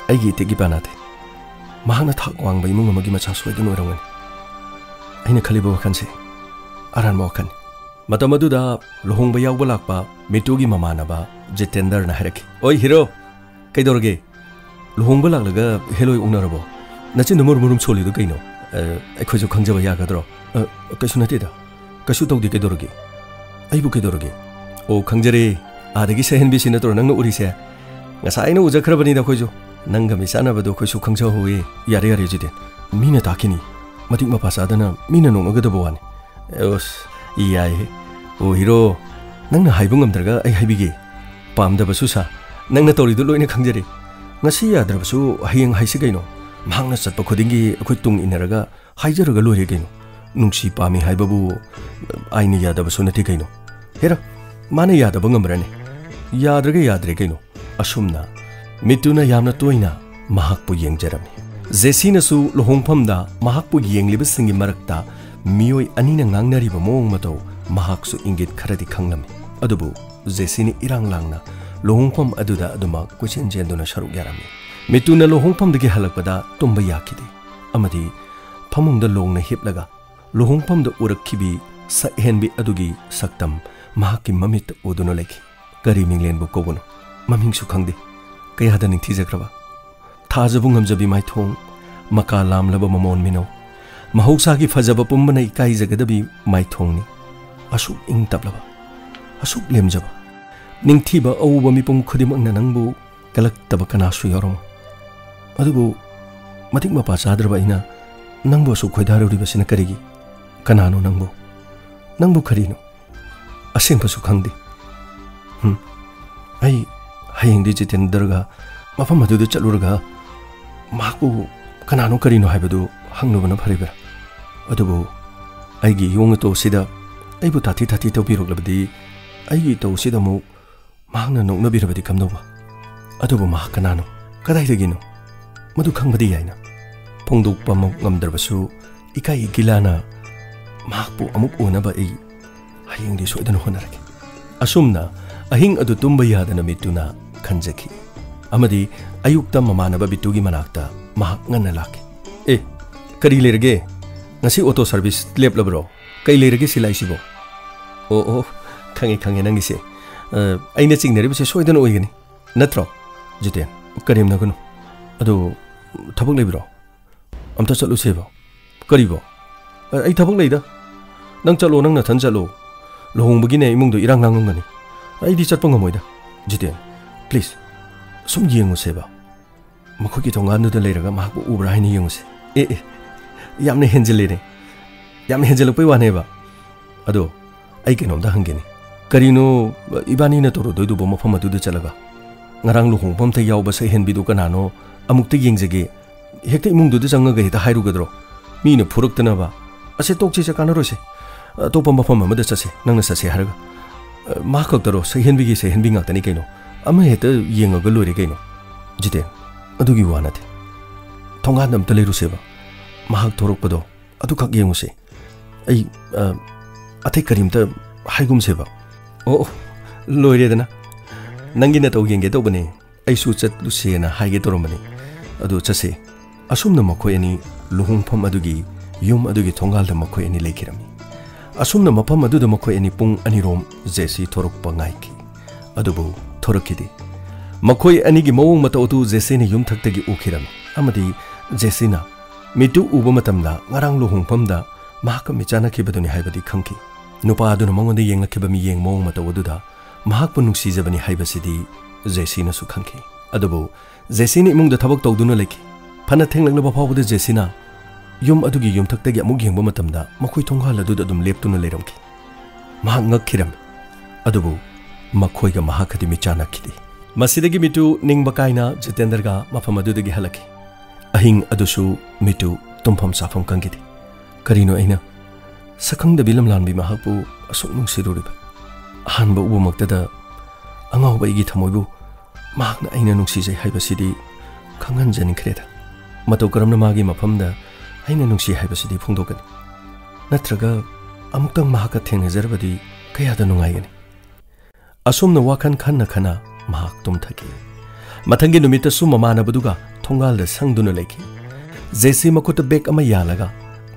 ꯑꯩꯒꯤ ꯏꯇꯤꯛ ꯏꯄꯥ ꯅꯠꯇꯦ꯫ ꯃꯍꯥꯛꯅ ꯊꯥꯛ ꯋꯥꯡꯕ ꯏꯃꯨꯡ ꯑꯃꯒꯤ ꯃꯆꯥ ꯁꯣꯏꯗꯅ ꯑꯣꯏꯔꯝꯒꯅꯤ꯫ ꯑꯩꯅ ꯈꯜꯂꯤꯕ ꯋꯥꯈꯜꯁꯦ ꯑꯔꯥꯟꯕ ꯋꯥꯈꯜꯅꯤ꯫" ꯃꯇꯝ ꯑꯗꯨꯗ ꯂꯨꯍꯣꯡꯕ ꯌꯥꯎꯕ ꯂꯥꯛꯄ ꯃꯤꯠꯇꯨꯒꯤ ꯃꯃꯥꯟꯅꯕ ꯖꯤꯇꯦꯟꯗꯔꯅ ꯍꯥꯏꯔꯛꯈꯤ, "ꯑꯣꯏ ꯍꯤꯔꯣ, ꯀꯩꯗꯧꯔꯒꯦ? ꯂꯨꯍꯣꯡꯕ ꯂꯥꯛꯂꯒ ꯍꯦꯂꯣꯏ ꯑꯣꯛꯅꯔꯕꯣ? ꯅꯆꯤꯟꯗꯨ ꯃꯨꯔꯨꯝ ꯃꯨꯔꯨꯝ ꯁꯣꯜꯂꯤꯗꯨ ꯀꯩꯅꯣ?" "ꯑ, ꯑꯩꯈꯣꯏꯁꯨ ꯈꯪꯖꯕ ꯌꯥꯒꯗ꯭ꯔꯣ?" "ꯑ, ꯀꯩꯁꯨ ꯅꯠꯇꯦꯗ꯫ ꯀꯩꯁꯨ ꯇꯧꯗꯦ, ꯀꯩꯗꯧꯔꯒꯦ? ꯑꯩꯕꯨ ꯀꯩꯗꯧꯔꯒꯦ?" "ꯑꯣ, ꯈꯪꯖꯔꯦ꯫ ꯑꯥꯗꯒꯤ ꯁꯍꯦꯟꯕꯤꯁꯤ ꯅꯠꯇ꯭ꯔꯣ ꯅꯪꯅ ꯎꯔꯤꯁꯦ? ꯉꯁꯥꯏꯅ ꯎꯖꯈ꯭ꯔꯕꯅꯤꯗ ꯑꯩꯈꯣꯏꯁꯨ꯫ ꯅꯪꯒ ꯃꯤ ꯆꯥꯟꯅꯕꯗꯣ ꯑꯩꯈꯣꯏꯁꯨ ꯈꯪꯖꯍꯧꯋꯦ꯫" "ꯌꯥꯔꯦ, ꯌꯥꯔꯦ, ꯖꯤꯇꯦꯟ꯫ ꯃꯤꯅ ꯇꯥꯈꯤꯅꯤ꯫ ꯃꯇꯤꯛ ꯃꯄꯥ ꯆꯥꯗꯅ ꯃꯤꯅ ꯅꯣꯛꯅꯒꯗꯕ ꯋꯥꯅꯤ꯫" "ꯑꯁ, ꯌꯥꯏꯍꯦ꯫ ꯑꯣ ꯍꯤꯔꯣ, ꯅꯪꯅ ꯍꯥꯏꯕ ꯉꯝꯗ꯭ꯔꯒ ꯑꯩ ꯍꯥꯏꯕꯤꯒꯦ꯫ ꯄꯥꯝꯗꯕꯁꯨ ꯁꯥ꯫ ꯅꯪꯅ ꯇꯧꯔꯤꯗꯨ ꯂꯣꯏꯅ ꯈꯪꯖꯔꯦ꯫ ꯉꯁꯤ ꯌꯥꯗ꯭ꯔꯕꯁꯨ ꯍꯌꯦꯡ ꯍꯥꯏꯁꯤ ꯀꯩꯅꯣ? ꯃꯍꯥꯛꯅ ꯆꯠꯄ ꯈꯨꯗꯤꯡꯒꯤ ꯑꯩꯈꯣꯏ ꯇꯨꯡ ꯏꯟꯅꯔꯒ ꯍꯥꯏꯖꯔꯒ ꯂꯣꯏꯔꯦ ꯀꯩꯅꯣ꯫ ꯅꯨꯡꯁꯤ ꯄꯥꯝꯃꯤ ꯍꯥꯏꯕꯕꯨ ꯑꯥꯏꯟꯅ ꯌꯥꯗꯕꯁꯨ ꯅꯠꯇꯦ ꯀꯩꯅꯣ꯫ ꯍꯦꯔꯥ, ꯃꯥꯅ ꯌꯥꯗꯕ ꯉꯝꯕ꯭ꯔꯅꯦ? ꯌꯥꯗ꯭ꯔꯒ ꯌꯥꯗ꯭ꯔꯦ ꯀꯩꯅꯣ꯫" ꯑꯁꯨꯝꯅ ꯃꯤꯠꯇꯨꯅ ꯌꯥꯝꯅ ꯇꯣꯏꯅ ꯃꯍꯥꯛꯄꯨ ꯌꯦꯡꯖꯔꯝꯃꯤ꯫ ꯖꯦꯁꯤꯅꯁꯨ ꯂꯨꯍꯣꯡꯐꯝꯗ ꯃꯍꯥꯛꯄꯨ ꯌꯦꯡꯂꯤꯕꯁꯤꯡꯒꯤ ꯃꯔꯛꯇ ꯃꯤꯑꯣꯏ ꯑꯅꯤꯅ ꯉꯥꯡꯅꯔꯤꯕ ꯃꯑꯣꯡ ꯃꯇꯧ ꯃꯍꯥꯛꯁꯨ ꯏꯪꯒꯤꯠ ꯈꯔꯗꯤ ꯈꯪꯂꯝꯃꯤ꯫ ꯑꯗꯨꯕꯨ ꯖꯦꯁꯤꯅ ꯏꯔꯥꯡ ꯂꯥꯡꯅ ꯂꯨꯍꯣꯡꯐꯝ ꯑꯗꯨꯗ ꯑꯗꯨꯃꯛ ꯀꯣꯏꯆꯦꯟ ꯆꯦꯟꯗꯨꯅ ꯁꯔꯨꯛ ꯌꯥꯔꯝꯃꯤ꯫ ꯃꯤꯠꯇꯨꯅ ꯂꯨꯍꯣꯡꯐꯝꯗꯒꯤ ꯍꯜꯂꯛꯄꯗ ꯇꯨꯝꯕ ꯌꯥꯈꯤꯗꯦ ꯑꯃꯗꯤ ꯐꯃꯨꯡꯗ ꯂꯣꯡꯅ ꯍꯤꯞꯂꯒ ꯂꯨꯍꯣꯡꯐꯝꯗ ꯎꯔꯛꯈꯤꯕꯤ ꯁꯛꯍꯦꯟꯕꯤ ꯑꯗꯨꯒꯤ ꯁꯛꯇꯝ ꯃꯍꯥꯛꯀꯤ ꯃꯃꯤꯠꯇ ꯎꯗꯨꯅ ꯂꯩꯈꯤ꯫ ꯀꯔꯤ ꯃꯤꯡꯂꯦꯟꯕꯨ ꯀꯧꯕꯅꯣ? ꯃꯃꯤꯡꯁꯨ ꯈꯪꯗꯦ꯫ ꯀꯌꯥꯗ ꯅꯤꯡꯊꯤꯖꯈ꯭ꯔꯕ꯫ ꯊꯥꯖꯕ ꯉꯝꯖꯕꯤ ꯃꯥꯏꯊꯣꯡ, ꯃꯀꯥ ꯂꯥꯝꯂꯕ ꯃꯃꯣꯟ ꯃꯤꯅꯧ, ꯃꯍꯧꯁꯥꯒꯤ ꯐꯖꯕ ꯄꯨꯝꯕꯅ ꯏꯀꯥꯏꯖꯒꯗꯕꯤ ꯃꯥꯏꯊꯣꯡꯅꯤ꯫ ꯑꯁꯨꯛ ꯏꯪ ꯇꯞꯂꯕ, ꯑꯁꯨꯛ ꯂꯦꯝꯖꯕ, ꯅꯤꯡꯊꯤꯕ ꯑꯎꯕ ꯃꯤꯄꯨꯝ ꯈꯨꯗꯤꯡꯃꯛꯅ ꯅꯪꯕꯨ ꯀꯜꯂꯛꯇꯕ ꯀꯅꯥꯁꯨ ꯌꯥꯎꯔꯝꯃꯣꯏ꯫ ꯑꯗꯨꯕꯨ ꯃꯇꯤꯛ ꯃꯄꯥ ꯆꯥꯗ꯭ꯔꯕ ꯑꯩꯅ ꯅꯪꯕꯨ ꯑꯁꯨꯛ ꯈꯣꯏꯗꯥꯔꯨꯔꯤꯕꯁꯤꯅ ꯀꯔꯤꯒꯤ? ꯀꯅꯥꯅꯣ ꯅꯪꯕꯨ? ꯅꯪꯕꯨ ꯀꯔꯤꯅꯣ? ꯑꯁꯦꯡꯕꯁꯨ ꯈꯪꯗꯦ꯫ ꯍꯝ꯫ ꯑꯩ ꯍꯌꯦꯡꯗꯤ ꯖꯤꯇꯦꯟꯗ꯭ꯔꯒ ꯃꯐꯝ ꯑꯗꯨꯗ ꯆꯠꯂꯨꯔꯒ ꯃꯍꯥꯛꯄꯨ ꯀꯅꯥꯅꯣ ꯀꯔꯤꯅꯣ ꯍꯥꯏꯕꯗꯨ ꯍꯪꯂꯨꯕꯅ ꯐꯔꯤꯕ꯭ꯔꯥ? ꯑꯗꯨꯕꯨ ꯑꯩꯒꯤ ꯏꯌꯣꯡ ꯑꯇꯧ ꯑꯁꯤꯗ ꯑꯩꯕꯨ ꯊꯥꯊꯤ ꯊꯥꯊꯤ ꯇꯧꯕꯤꯔꯛꯂꯕꯗꯤ, ꯑꯩꯒꯤ ꯏꯇꯧ ꯑꯁꯤꯗ ꯑꯃꯨꯛ ꯃꯍꯥꯛꯅ ꯅꯣꯛꯅꯕꯤꯔꯕꯗꯤ ꯀꯝꯗꯧꯕ? ꯑꯗꯨꯕꯨ ꯃꯍꯥꯛ ꯀꯅꯥꯅꯣ? ꯀꯗꯥꯏꯗꯒꯤꯅꯣ? ꯃꯗꯨ ꯈꯪꯕꯗꯤ ꯌꯥꯏꯅ꯫ ꯐꯣꯡꯗꯣꯛꯄꯃꯛ ꯉꯝꯗ꯭ꯔꯕꯁꯨ ꯏꯀꯥꯏ ꯏꯒꯤꯂꯥꯅ ꯃꯍꯥꯛꯄꯨ ꯑꯃꯨꯛ ꯎꯅꯕ ꯑꯩ ꯍꯌꯦꯡꯗꯤ ꯁꯣꯏꯗꯅ ꯍꯣꯠꯅꯔꯒꯦ꯫ ꯑꯁꯨꯝꯅ ꯑꯍꯤꯡ ꯑꯗꯨ ꯇꯨꯝꯕ ꯌꯥꯗꯅ ꯃꯤꯠꯇꯨꯅ ꯈꯟꯖꯈꯤ꯫ ꯑꯃꯗꯤ ꯑꯌꯨꯛꯇ ꯃꯃꯥꯟꯅꯕ ꯕꯤꯇꯨꯒꯤ ꯃꯅꯥꯛꯇ ꯃꯍꯥꯛ ꯉꯟꯅ ꯂꯥꯛꯈꯤ꯫ "ꯑꯦ, ꯀꯔꯤ ꯂꯩꯔꯒꯦ? ꯉꯁꯤ ꯑꯣꯇꯣ ꯁꯥꯔꯚꯤꯁ ꯂꯦꯞꯂꯕ꯭ꯔꯣ? ꯀꯩ ꯂꯩꯔꯒꯦ ꯁꯤꯂꯥꯏꯁꯤꯕꯣ?" "ꯑꯣ, ꯑꯣ, ꯈꯪꯉꯦ, ꯈꯪꯉꯦ ꯅꯪꯒꯤꯁꯦ꯫ ꯑ, ꯑꯩꯅ ꯆꯤꯡꯅꯔꯤꯕꯁꯦ ꯁꯣꯏꯗꯅ ꯑꯣꯏꯒꯅꯤ꯫ ꯅꯠꯇ꯭ꯔꯣ, ꯖꯤꯇꯦꯟ?" "ꯀꯔꯦꯝꯅꯒꯅꯨ꯫ ꯑꯗꯨ ꯊꯕꯛ ꯂꯩꯕ꯭ꯔꯣ? ꯑꯝꯇ ꯆꯠꯂꯨꯁꯦꯕ꯫" "ꯀꯔꯤꯕꯣ?" "ꯑ, ꯑꯩ ꯊꯕꯛ ꯂꯩꯗ꯫ ꯅꯪ ꯆꯠꯂꯣ, ꯅꯪ ꯅꯊꯟ ꯆꯠꯂꯣ꯫ ꯂꯨꯍꯣꯡꯕꯒꯤꯅꯦ ꯏꯃꯨꯡꯗꯣ ꯏꯔꯥꯡ ꯂꯥꯡꯉꯝꯒꯅꯤ꯫ ꯑꯩꯗꯤ ꯆꯠꯄ ꯉꯝꯃꯣꯏꯗ꯫" "ꯖꯤꯇꯦꯟ, please, ꯁꯨꯝ ꯌꯦꯡꯉꯨꯁꯦꯕ꯫ ꯃꯈꯣꯏꯒꯤ ꯊꯣꯡꯒꯥꯟꯗꯨꯗ ꯂꯩꯔꯒ ꯃꯍꯥꯛꯄꯨ ꯎꯕ꯭ꯔꯥ ꯍꯥꯏꯅ ꯌꯦꯡꯉꯨꯁꯦ꯫" "ꯑꯦ, ꯑꯦ, ꯌꯥꯝꯅ ꯍꯦꯟꯖꯤꯜꯂꯦꯅꯦ꯫ ꯌꯥꯝꯅ ꯍꯦꯟꯖꯤꯜꯂꯛꯄꯩ ꯋꯥꯅꯦꯕ꯫ ꯑꯗꯣ ꯑꯩ ꯀꯩꯅꯣꯝꯇ ꯍꯪꯒꯦꯅꯦ꯫ ꯀꯔꯤꯅꯣ ꯏꯕꯥꯅꯤꯅ ꯇꯧꯔꯨꯗꯣꯏꯗꯨꯕꯣ ꯃꯐꯝ ꯑꯗꯨꯗ ꯆꯠꯂꯒ? ꯉꯔꯥꯡ ꯂꯨꯍꯣꯡꯐꯝꯗ ꯌꯥꯎꯕ ꯁꯛꯍꯦꯟꯕꯤꯗꯨ ꯀꯅꯥꯅꯣ ꯑꯃꯨꯛꯇ ꯌꯦꯡꯖꯒꯦ꯫ ꯍꯦꯛꯇ ꯏꯃꯨꯡꯗꯨꯗ ꯆꯪꯉꯒ ꯍꯦꯛꯇ ꯍꯥꯏꯔꯨꯒꯗ꯭ꯔꯣ? ꯃꯤꯅ ꯐꯨꯔꯛꯇꯅꯕ꯫ ꯑꯁꯦ, ꯇꯣꯛꯁꯤꯁꯦ, ꯀꯥꯟꯅꯔꯣꯏꯁꯦ꯫ ꯑꯇꯣꯞꯄ ꯃꯐꯝ ꯑꯃꯗ ꯆꯠꯁꯦ, ꯅꯪꯅ ꯆꯠꯁꯦ ꯍꯥꯏꯔꯒ꯫ ꯑ, ꯃꯥ ꯈꯛꯇꯔꯣ? ꯁꯛꯍꯦꯟꯕꯤꯒꯤ ꯁꯛꯍꯦꯟꯕꯤ ꯉꯥꯛꯇꯅꯤ ꯀꯩꯅꯣ꯫ ꯑꯃ ꯍꯦꯛꯇ ꯌꯦꯡꯉꯒ ꯂꯣꯏꯔꯦ ꯀꯩꯅꯣ꯫" "ꯖꯤꯇꯦꯟ, ꯑꯗꯨꯒꯤ ꯋꯥ ꯅꯠꯇꯦ꯫ ꯊꯣꯡꯒꯥꯟꯗ ꯑꯝꯇ ꯂꯩꯔꯨꯁꯦꯕ꯫ ꯃꯍꯥꯛ ꯊꯣꯔꯛꯄꯗꯣ ꯑꯗꯨꯈꯛ ꯌꯦꯡꯉꯨꯁꯦ꯫ ꯑꯩ, ꯑ, ꯑꯇꯩ ꯀꯔꯤꯝꯇ ꯍꯥꯏꯒꯨꯝꯁꯦꯕ꯫" "ꯑꯣ, ꯑꯣ, ꯂꯣꯏꯔꯦꯗꯅ꯫ ꯅꯪꯒꯤ ꯅꯇꯧ ꯌꯦꯡꯒꯦ ꯇꯧꯕꯅꯦ꯫ ꯑꯩꯁꯨ ꯆꯠꯂꯨꯁꯦꯅ ꯍꯥꯏꯒꯦ ꯇꯧꯔꯝꯕꯅꯤ꯫ ꯑꯗꯨ ꯆꯠꯁꯦ꯫" ꯑꯁꯨꯝꯅ ꯃꯈꯣꯏ ꯑꯅꯤ ꯂꯨꯍꯣꯡꯐꯝ ꯑꯗꯨꯒꯤ ꯌꯨꯝ ꯑꯗꯨꯒꯤ ꯊꯣꯡꯒꯥꯜꯗ ꯃꯈꯣꯏ ꯑꯅꯤ ꯂꯩꯈꯤꯔꯝꯃꯤ꯫ ꯑꯁꯨꯝꯅ ꯃꯐꯝ ꯑꯗꯨꯗ ꯃꯈꯣꯏ ꯑꯅꯤ ꯄꯨꯡ ꯑꯅꯤꯔꯣꯝ ꯖꯦꯁꯤ ꯊꯣꯔꯛꯄ ꯉꯥꯏꯈꯤ꯫ ꯑꯗꯨꯕꯨ ꯊꯣꯔꯛꯈꯤꯗꯦ꯫ ꯃꯈꯣꯏ ꯑꯅꯤꯒꯤ ꯃꯑꯣꯡ ꯃꯇꯧ ꯑꯗꯨ ꯖꯦꯁꯤꯅ ꯌꯨꯝꯊꯛꯇꯒꯤ ꯎꯈꯤꯔꯝꯃꯤ ꯑꯃꯗꯤ ꯖꯦꯁꯤꯅ ꯃꯤꯇꯨ ꯎꯕ ꯃꯇꯝꯗ ꯉꯔꯥꯡ ꯂꯨꯍꯣꯡꯐꯝꯗ ꯃꯍꯥꯛꯀ ꯃꯤꯆꯥꯟꯅꯈꯤꯕꯗꯨꯅꯤ ꯍꯥꯏꯕꯗꯤ ꯈꯪꯈꯤ꯫ ꯅꯨꯄꯥ ꯑꯗꯨꯅ ꯃꯉꯣꯟꯗ ꯌꯦꯡꯂꯛꯈꯤꯕ ꯃꯤꯠꯌꯦꯡ ꯃꯑꯣꯡ ꯃꯇꯧ ꯑꯗꯨꯗ ꯃꯍꯥꯛꯄꯨ ꯅꯨꯡꯁꯤꯖꯕꯅꯤ ꯍꯥꯏꯕꯁꯤꯗꯤ ꯖꯦꯁꯤꯅꯁꯨ ꯈꯪꯈꯤ꯫ ꯑꯗꯨꯕꯨ ꯖꯦꯁꯤꯅ ꯏꯃꯨꯡꯗ ꯊꯕꯛ ꯇꯧꯗꯨꯅ ꯂꯩꯈꯤ꯫ ꯐꯅ ꯊꯦꯡꯂꯛꯂꯕ ꯐꯥꯎꯕꯗ ꯖꯦꯁꯤꯅ ꯌꯨꯝ ꯑꯗꯨꯒꯤ ꯌꯨꯝꯊꯛꯇꯒꯤ ꯑꯃꯨꯛ ꯌꯦꯡꯕ ꯃꯇꯝꯗ ꯃꯈꯣꯏ ꯊꯣꯡꯒꯥꯜ ꯑꯗꯨꯗ ꯑꯗꯨꯝ ꯂꯦꯞꯇꯨꯅ ꯂꯩꯔꯝꯈꯤ꯫ ꯃꯍꯥꯛ ꯉꯛꯈꯤꯔꯝꯃꯤ꯫ ꯑꯗꯨꯕꯨ ꯃꯈꯣꯏꯒ ꯃꯍꯥꯛꯀꯗꯤ ꯃꯤꯆꯥꯟꯅꯈꯤꯗꯦ꯫ ꯃꯁꯤꯗꯒꯤ ꯃꯤꯇꯨ ꯅꯤꯡꯕ ꯀꯥꯏꯅ ꯖꯤꯇꯦꯟꯗ꯭ꯔꯒ ꯃꯐꯝ ꯑꯗꯨꯗꯒꯤ ꯍꯜꯂꯛꯈꯤ꯫ ꯑꯍꯤꯡ ꯑꯗꯨꯁꯨ ꯃꯤꯇꯨ ꯇꯨꯝꯐꯝ ꯆꯥꯐꯝ ꯈꯪꯈꯤꯗꯦ꯫ ꯀꯔꯤꯅꯣ ꯑꯩꯅ ꯁꯛꯈꯪꯗꯕꯤ ꯂꯝꯂꯥꯟꯕꯤ ꯃꯍꯥꯛꯄꯨ ꯑꯁꯨꯛ ꯅꯨꯡꯁꯤꯔꯨꯔꯤꯕ? ꯑꯍꯥꯟꯕ ꯎꯕꯃꯛꯇꯗ ꯑꯉꯥꯎꯕ ꯑꯩꯒꯤ ꯊꯃꯣꯏꯕꯨ ꯃꯍꯥꯛꯅ ꯑꯩꯅ ꯅꯨꯡꯁꯤꯖꯩ ꯍꯥꯏꯕꯁꯤꯗꯤ ꯈꯪꯍꯟꯖꯅꯤꯡꯈ꯭ꯔꯦꯗ꯫ ꯃꯇꯧ ꯀꯔꯝꯅ ꯃꯥꯒꯤ ꯃꯐꯝꯗ ꯑꯩꯅ ꯅꯨꯡꯁꯤ ꯍꯥꯏꯕꯁꯤꯗꯤ ꯐꯣꯡꯗꯣꯛꯀꯅꯤ? ꯅꯠꯇ꯭ꯔꯒ ꯑꯃꯨꯛꯇꯪ ꯃꯍꯥꯛꯀ ꯊꯦꯡꯅꯖꯔꯕꯗꯤ ꯀꯌꯥꯗ ꯅꯨꯡꯉꯥꯏꯒꯅꯤ? ꯑꯁꯨꯝꯅ ꯋꯥꯈꯜ ꯈꯟꯅ ꯈꯟꯅ ꯃꯍꯥꯛ ꯇꯨꯝꯊꯈꯤ꯫ ꯃꯊꯪꯒꯤ ꯅꯨꯃꯤꯠꯇꯁꯨ ꯃꯃꯥꯟꯅꯕꯗꯨꯒ ꯊꯣꯡꯒꯥꯜꯗ ꯁꯪꯗꯨꯅ ꯂꯩꯈꯤ꯫ ꯖꯦꯁꯤ ꯃꯈꯨꯠꯇ ꯕꯦꯒ ꯑꯃ ꯌꯥꯜꯂꯒ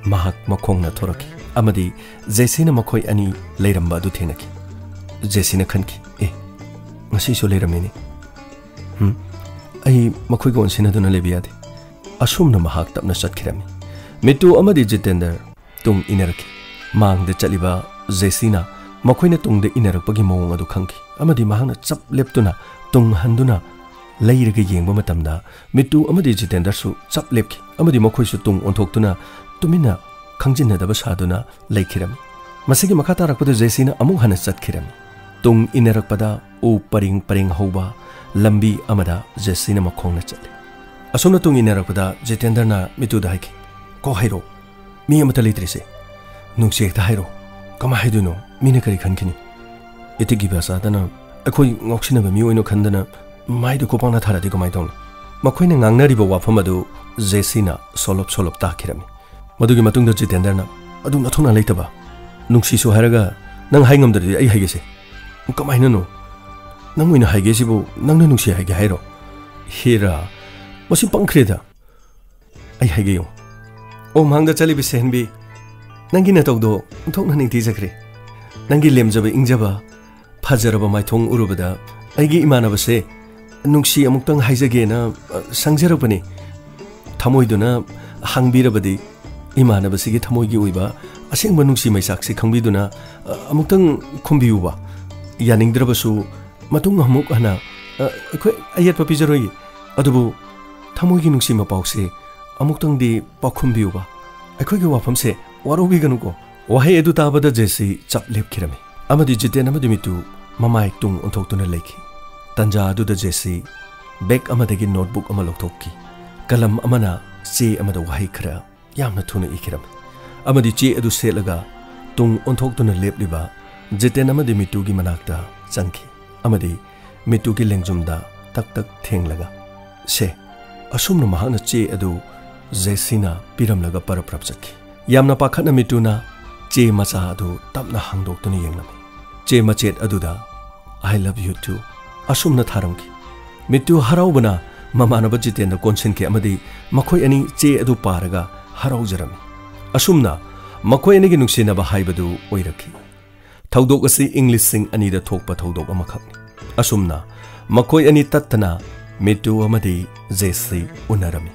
ꯃꯍꯥꯛ ꯃꯈꯣꯡꯅ ꯊꯣꯔꯛꯈꯤ ꯑꯃꯗꯤ ꯖꯦꯁꯤꯅ ꯃꯈꯣꯏ ꯑꯅꯤ ꯂꯩꯔꯝꯕ ꯑꯗꯨ ꯊꯦꯡꯅꯈꯤ꯫ ꯖꯦꯁꯤꯅ ꯈꯟꯈꯤ, "ꯑꯦ, ꯉꯁꯤꯁꯨ ꯂꯩꯔꯝꯃꯤꯅꯦ꯫ ꯍꯝ, ꯑꯩ ꯃꯈꯣꯏꯒ ꯑꯣꯟꯁꯤꯟꯅꯗꯨꯅ ꯂꯩꯕ ꯌꯥꯗꯦ꯫" ꯑꯁꯨꯝꯅ ꯃꯍꯥꯛ ꯇꯞꯅ ꯆꯠꯈꯤꯔꯝꯃꯤ꯫ ꯃꯤꯇꯨ ꯑꯃꯗꯤ ꯖꯤꯇꯦꯟꯗꯔ ꯇꯨꯡ ꯏꯟꯅꯔꯛꯈꯤ꯫ ꯃꯥꯡꯗ ꯆꯠꯂꯤꯕ ꯖꯦꯁꯤꯅ ꯃꯈꯣꯏꯅ ꯇꯨꯡꯗ ꯏꯟꯅꯔꯛꯄꯒꯤ ꯃꯑꯣꯡ ꯑꯗꯨ ꯈꯪꯈꯤ ꯑꯃꯗꯤ ꯃꯍꯥꯛꯅ ꯆꯞ ꯂꯦꯞꯇꯨꯅ ꯇꯨꯡ ꯍꯟꯗꯨꯅ ꯂꯩꯔꯒ ꯌꯦꯡꯕ ꯃꯇꯝꯗ ꯃꯤꯇꯨ ꯑꯃꯗꯤ ꯖꯤꯇꯦꯟꯗꯔꯁꯨ ꯆꯞ ꯂꯦꯞꯈꯤ ꯑꯃꯗꯤ ꯃꯈꯣꯏꯁꯨ ꯇꯨꯡ ꯑꯣꯟꯊꯣꯛꯇꯨꯅ ꯇꯨꯃꯤꯟꯅ ꯈꯪꯖꯤꯟꯅꯗꯕ ꯁꯥꯗꯨꯅ ꯂꯩꯈꯤꯔꯝꯃꯤ꯫ ꯃꯁꯤꯒꯤ ꯃꯈꯥ ꯇꯥꯔꯛꯄꯗ ꯖꯦꯁꯤꯅ ꯑꯃꯨꯛ ꯍꯟꯅ ꯆꯠꯈꯤꯔꯝꯃꯤ꯫ ꯇꯨꯡ ꯏꯟꯅꯔꯛꯄꯗ ꯎ ꯄꯔꯦꯡ ꯄꯔꯦꯡ ꯍꯧꯕ ꯂꯝꯕꯤ ꯑꯃꯗ ꯖꯦꯁꯤꯅ ꯃꯈꯣꯡꯅ ꯆꯠꯂꯤ꯫ ꯑꯁꯨꯝꯅ ꯇꯨꯡ ꯏꯟꯅꯔꯛꯄꯗ ꯖꯤꯇꯦꯟꯗꯔꯅ ꯃꯤꯇꯨꯗ ꯍꯥꯏꯈꯤ, "ꯀꯣ ꯍꯥꯏꯔꯣ, ꯃꯤ ꯑꯃꯠꯇ ꯂꯩꯇ꯭ꯔꯤꯁꯦ꯫ ꯅꯨꯡꯁꯤ ꯍꯦꯛꯇ ꯍꯥꯏꯔꯣ꯫ ꯀꯃꯥꯏ ꯍꯥꯏꯗꯣꯏꯅꯣ? ꯃꯤꯅ ꯀꯔꯤ ꯈꯟꯈꯤꯅꯤ? ꯏꯇꯤꯛ ꯏꯕ ꯆꯥꯗꯅ ꯑꯩꯈꯣꯏ ꯉꯥꯎꯁꯤꯟꯅꯕ ꯃꯤ ꯑꯣꯏꯅ ꯈꯟꯗꯅ ꯃꯥꯏꯗ ꯈꯨꯄꯥꯛꯅ ꯊꯥꯔꯗꯤ ꯀꯃꯥꯏ ꯇꯧꯅꯤ?" ꯃꯈꯣꯏꯅ ꯉꯥꯡꯅꯔꯤꯕ ꯋꯥꯐꯝ ꯑꯗꯨ ꯖꯦꯁꯤꯅ ꯁꯣꯂꯣꯞ ꯁꯣꯂꯣꯞ ꯇꯥꯈꯤꯔꯝꯃꯤ꯫ ꯃꯗꯨꯒꯤ ꯃꯇꯨꯡꯗ ꯖꯤꯇꯦꯟꯗꯔꯅ, "ꯑꯗꯨ ꯅꯊꯧꯅꯥ ꯂꯩꯇꯕ꯫ ꯅꯨꯡꯁꯤꯁꯨ ꯍꯥꯏꯔꯒ ꯅꯪ ꯍꯥꯏ ꯉꯝꯗ꯭ꯔꯗꯤ ꯑꯩ ꯍꯥꯏꯒꯦꯁꯦ꯫" "ꯀꯃꯥꯏꯅꯅꯣ? ꯅꯪ ꯑꯣꯏꯅ ꯍꯥꯏꯒꯦꯁꯤꯕꯨ ꯅꯪꯅ ꯅꯨꯡꯁꯤ ꯍꯥꯏꯒꯦ ꯍꯥꯏꯔꯣ?" "ꯍꯦꯔꯥ, ꯃꯁꯤ ꯄꯪꯈ꯭ꯔꯦꯗ꯫ ꯑꯩ ꯍꯥꯏꯒꯦ ꯌꯦꯡꯉꯨ꯫ ꯑꯣ, ꯃꯥꯡꯗ ꯆꯠꯂꯤꯕ ꯁꯦꯍꯟꯕꯤ, ꯅꯪꯒꯤ ꯅꯇꯧꯗꯣ ꯑꯣꯟꯊꯣꯛꯅ ꯅꯤꯡꯊꯤꯖꯈ꯭ꯔꯦ꯫ ꯅꯪꯒꯤ ꯂꯦꯝꯖꯕ ꯏꯪꯖꯕ, ꯐꯖꯔꯕ ꯃꯥꯏꯊꯣꯡ ꯎꯔꯨꯕꯗ ꯑꯩꯒꯤ ꯏꯃꯥꯟꯅꯕꯁꯦ ꯅꯨꯡꯁꯤ ꯑꯃꯨꯛꯇꯪ ꯍꯥꯏꯖꯒꯦꯅ, ꯑ, ꯁꯪꯖꯔꯛꯄꯅꯤ꯫ ꯊꯃꯣꯏꯗꯨꯅ ꯍꯥꯡꯕꯤꯔꯕꯗꯤ, ꯏꯃꯥꯟꯅꯕꯁꯤꯒꯤ ꯊꯃꯣꯏꯒꯤ ꯑꯣꯏꯕ ꯑꯁꯦꯡꯕ ꯅꯨꯡꯁꯤ ꯃꯩꯆꯥꯛꯁꯤ ꯈꯪꯕꯤꯗꯨꯅ, ꯑ, ꯑꯃꯨꯛꯇꯪ ꯈꯨꯝꯕꯤꯌꯨꯕ꯫ ꯌꯥꯅꯤꯡꯗ꯭ꯔꯕꯁꯨ ꯃꯇꯨꯡ ꯑꯃꯨꯛ ꯍꯟꯅ, ꯑ, ꯑꯩꯈꯣꯏ ꯑꯌꯦꯠꯄ ꯄꯤꯖꯔꯣꯏ꯫ ꯑꯗꯨꯕꯨ ꯊꯃꯣꯏꯒꯤ ꯅꯨꯡꯁꯤ ꯃꯄꯥꯎꯁꯦ ꯑꯃꯨꯛꯇꯪꯗꯤ ꯄꯥꯎꯈꯨꯝꯕꯤꯌꯨꯕ꯫ ꯑꯩꯈꯣꯏꯒꯤ ꯋꯥꯐꯝꯁꯦ ꯋꯥꯔꯧꯕꯤꯒꯅꯨꯀꯣ꯫ ꯋꯥꯍꯩ ꯑꯗꯨ ꯇꯥꯕꯗ ꯖꯦꯁꯤ ꯆꯞ ꯂꯦꯞꯈꯤꯔꯝꯃꯤ, ꯑꯃꯗꯤ ꯖꯤꯇꯦꯟ ꯑꯃꯗꯤ ꯃꯤꯇꯨ ꯃꯃꯥꯏ ꯇꯨꯡ ꯑꯣꯟꯊꯣꯛꯇꯨꯅ ꯂꯩꯈꯤ꯫ ꯇꯟꯖꯥ ꯑꯗꯨꯗ ꯖꯦꯁꯤ ꯕꯦꯒ ꯑꯃꯗꯒꯤ ꯅꯣꯠꯕꯨꯛ ꯑꯃ ꯂꯧꯊꯣꯛꯈꯤ꯫ ꯀꯂꯝ ꯑꯃꯅ ꯆꯦ ꯑꯃꯗ ꯋꯥꯍꯩ ꯈꯔ ꯌꯥꯝꯅ ꯊꯨꯅ ꯏꯈꯤꯔꯝꯃꯤ, ꯑꯃꯗꯤ ꯆꯦ ꯑꯗꯨ ꯁꯦꯠꯂꯒ ꯇꯨꯡ ꯑꯣꯟꯊꯣꯛꯇꯨꯅ ꯂꯦꯞꯂꯤꯕ ꯖꯤꯇꯦꯟ ꯑꯃꯗꯤ ꯃꯤꯇꯨꯒꯤ ꯃꯅꯥꯛꯇ ꯆꯪꯈꯤ, ꯑꯃꯗꯤ ꯃꯤꯇꯨꯒꯤ ꯂꯦꯡꯖꯨꯝꯗ ꯇꯛ ꯇꯛ ꯊꯦꯡꯂꯒ, "ꯁꯦ," ꯑꯁꯨꯝꯅ ꯃꯍꯥꯛꯅ ꯆꯦ ꯑꯗꯨ ꯖꯦꯁꯤꯅ ꯄꯤꯔꯝꯂꯒ ꯄꯔꯞ ꯄꯔꯞ ꯆꯠꯈꯤ꯫ ꯌꯥꯝꯅ ꯄꯥꯈꯠꯅ ꯃꯤꯇꯨꯅ ꯆꯦ ꯃꯆꯥ ꯑꯗꯨ ꯇꯞꯅ ꯍꯥꯡꯗꯣꯛꯇꯨꯅ ꯌꯦꯡꯂꯝꯃꯤ꯫ ꯆꯦ ꯃꯆꯦꯠ ꯑꯗꯨꯗ "I love you too" ꯑꯁꯨꯝꯅ ꯊꯥꯔꯝꯈꯤ꯫ ꯃꯤꯇꯨ ꯍꯔꯥꯎꯕꯅ ꯃꯃꯥꯟꯅꯕ ꯖꯤꯇꯦꯟꯗ ꯀꯣꯟꯁꯤꯟꯈꯤ ꯑꯃꯗꯤ ꯃꯈꯣꯏ ꯑꯅꯤ ꯆꯦ ꯑꯗꯨ ꯄꯥꯔꯒ ꯍꯔꯥꯎꯖꯔꯝꯃꯤ꯫ ꯑꯁꯨꯝꯅ ꯃꯈꯣꯏ ꯑꯅꯤꯒꯤ ꯅꯨꯡꯁꯤꯅꯕ ꯍꯥꯏꯕꯗꯨ ꯑꯣꯏꯔꯛꯈꯤ꯫ ꯊꯧꯗꯣꯛ ꯑꯁꯤ ꯏꯪ ꯂꯤꯁꯤꯡ ꯑꯅꯤꯗ ꯊꯣꯛꯄ ꯊꯧꯗꯣꯛ ꯑꯃꯈꯛꯅꯤ꯫ ꯑꯁꯨꯝꯅ ꯃꯈꯣꯏ ꯑꯅꯤ ꯇꯠꯇꯅ ꯃꯤꯇꯨ ꯑꯃꯗꯤ ꯖꯦꯁꯤ ꯎꯅꯔꯝꯃꯤ꯫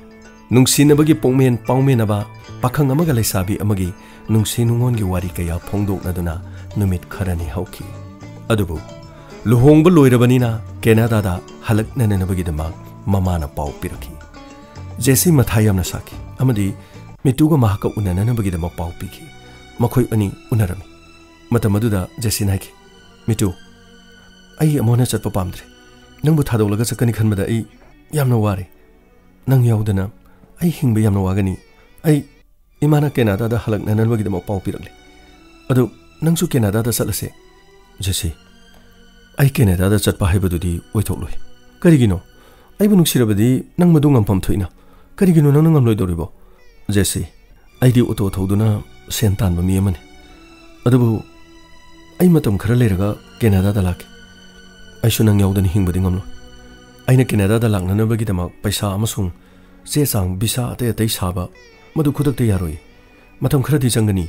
ꯅꯨꯡꯁꯤꯅꯕꯒꯤ ꯄꯨꯛꯃꯦꯟ ꯄꯥꯎꯃꯦꯟꯅꯕ ꯄꯥꯈꯪ ꯑꯃꯒ ꯂꯩꯁꯥꯕꯤ ꯑꯃꯒꯤ ꯅꯨꯡꯁꯤ ꯅꯨꯡꯉꯣꯟꯒꯤ ꯋꯥꯔꯤ ꯀꯌꯥ ꯐꯣꯡꯗꯣꯛꯅꯗꯨꯅ ꯅꯨꯃꯤꯠ ꯈꯔꯅꯤ ꯍꯧꯈꯤ꯫ ꯑꯗꯨꯕꯨ ꯂꯨꯍꯣꯡꯕ ꯂꯣꯏꯔꯕꯅꯤꯅ ꯀꯦꯅꯥꯗꯥꯗ ꯍꯜꯂꯛꯅꯅꯕꯒꯤꯗꯃꯛ ꯃꯃꯥꯅ ꯄꯥꯎ ꯄꯤꯔꯛꯈꯤ꯫ ꯖꯦꯁꯤ ꯃꯊꯥ ꯌꯥꯝꯅ ꯁꯥꯈꯤ ꯑꯃꯗꯤ ꯃꯤꯇꯨꯒ ꯃꯍꯥꯛꯀ ꯎꯅꯅꯅꯕꯒꯤꯗꯃꯛ ꯄꯥꯎ ꯄꯤꯈꯤ꯫ ꯃꯈꯣꯏ ꯑꯅꯤ ꯎꯅꯔꯝꯃꯤ꯫ ꯃꯇꯝ ꯑꯗꯨꯗ ꯖꯦꯁꯤꯅ ꯍꯥꯏꯈꯤ, "ꯃꯤꯇꯨ, ꯑꯩ ꯑꯃꯨꯛ ꯍꯟꯅ ꯆꯠꯄ ꯄꯥꯝꯗ꯭ꯔꯦ꯫ ꯅꯪꯕꯨ ꯊꯥꯗꯣꯛꯂꯒ ꯆꯠꯀꯅꯤ ꯈꯟꯕꯗ ꯑꯩ ꯌꯥꯝꯅ ꯋꯥꯔꯦ꯫ ꯅꯪ ꯌꯥꯎꯗꯅ ꯑꯩ ꯍꯤꯡꯕ ꯌꯥꯝꯅ ꯋꯥꯒꯅꯤ꯫ ꯑꯩ, ꯏꯃꯥꯅ ꯀꯦꯅꯥꯗꯥꯗ ꯍꯜꯂꯛꯅꯅꯕꯒꯤꯗꯃꯛ ꯄꯥꯎ ꯄꯤꯔꯛꯂꯦ꯫ ꯑꯗꯨ ꯅꯪꯁꯨ ꯀꯦꯅꯥꯗꯥꯗ ꯆꯠꯂꯁꯦ꯫" "ꯖꯦꯁꯤ, ꯑꯩ ꯀꯦꯅꯥꯗꯥꯗ ꯆꯠꯄ ꯍꯥꯏꯕꯗꯨꯗꯤ ꯑꯣꯏꯊꯣꯛꯂꯣꯏ꯫ ꯀꯔꯤꯒꯤꯅꯣ? ꯑꯩꯕꯨ ꯅꯨꯡꯁꯤꯔꯕꯗꯤ ꯅꯪ ꯃꯗꯨ ꯉꯝꯐꯝ ꯊꯣꯛꯏꯅ꯫ ꯀꯔꯤꯒꯤꯅꯣ ꯅꯪꯅ ꯉꯝꯂꯣꯏꯗꯧꯔꯤꯕꯣ?" "ꯖꯦꯁꯤ, ꯑꯩꯗꯤ ꯑꯣꯇꯣ ꯊꯧꯗꯨꯅ ꯁꯦꯟ ꯇꯥꯟꯕ ꯃꯤ ꯑꯃꯅꯤ꯫ ꯑꯗꯨꯕꯨ ꯑꯩ ꯃꯇꯝ ꯈꯔ ꯂꯩꯔꯒ ꯀꯦꯅꯥꯗꯥꯗ ꯂꯥꯛꯀꯦ꯫ ꯑꯩꯁꯨ ꯅꯪ ꯌꯥꯎꯗꯅ ꯍꯤꯡꯕꯗꯤ ꯉꯝꯂꯣꯏ꯫ ꯑꯩꯅ ꯀꯦꯅꯥꯗꯥꯗ ꯂꯥꯛꯅꯅꯕꯒꯤꯗꯃꯛ ꯄꯩꯁꯥ ꯑꯃꯁꯨꯡ ꯆꯦ ꯆꯥꯡ, ꯚꯤꯁꯥ ꯑꯇꯩ ꯑꯇꯩ ꯁꯥꯕ, ꯃꯗꯨ ꯈꯨꯗꯛꯇ ꯌꯥꯔꯣꯏ꯫ ꯃꯇꯝ ꯈꯔꯗꯤ ꯆꯪꯒꯅꯤ꯫"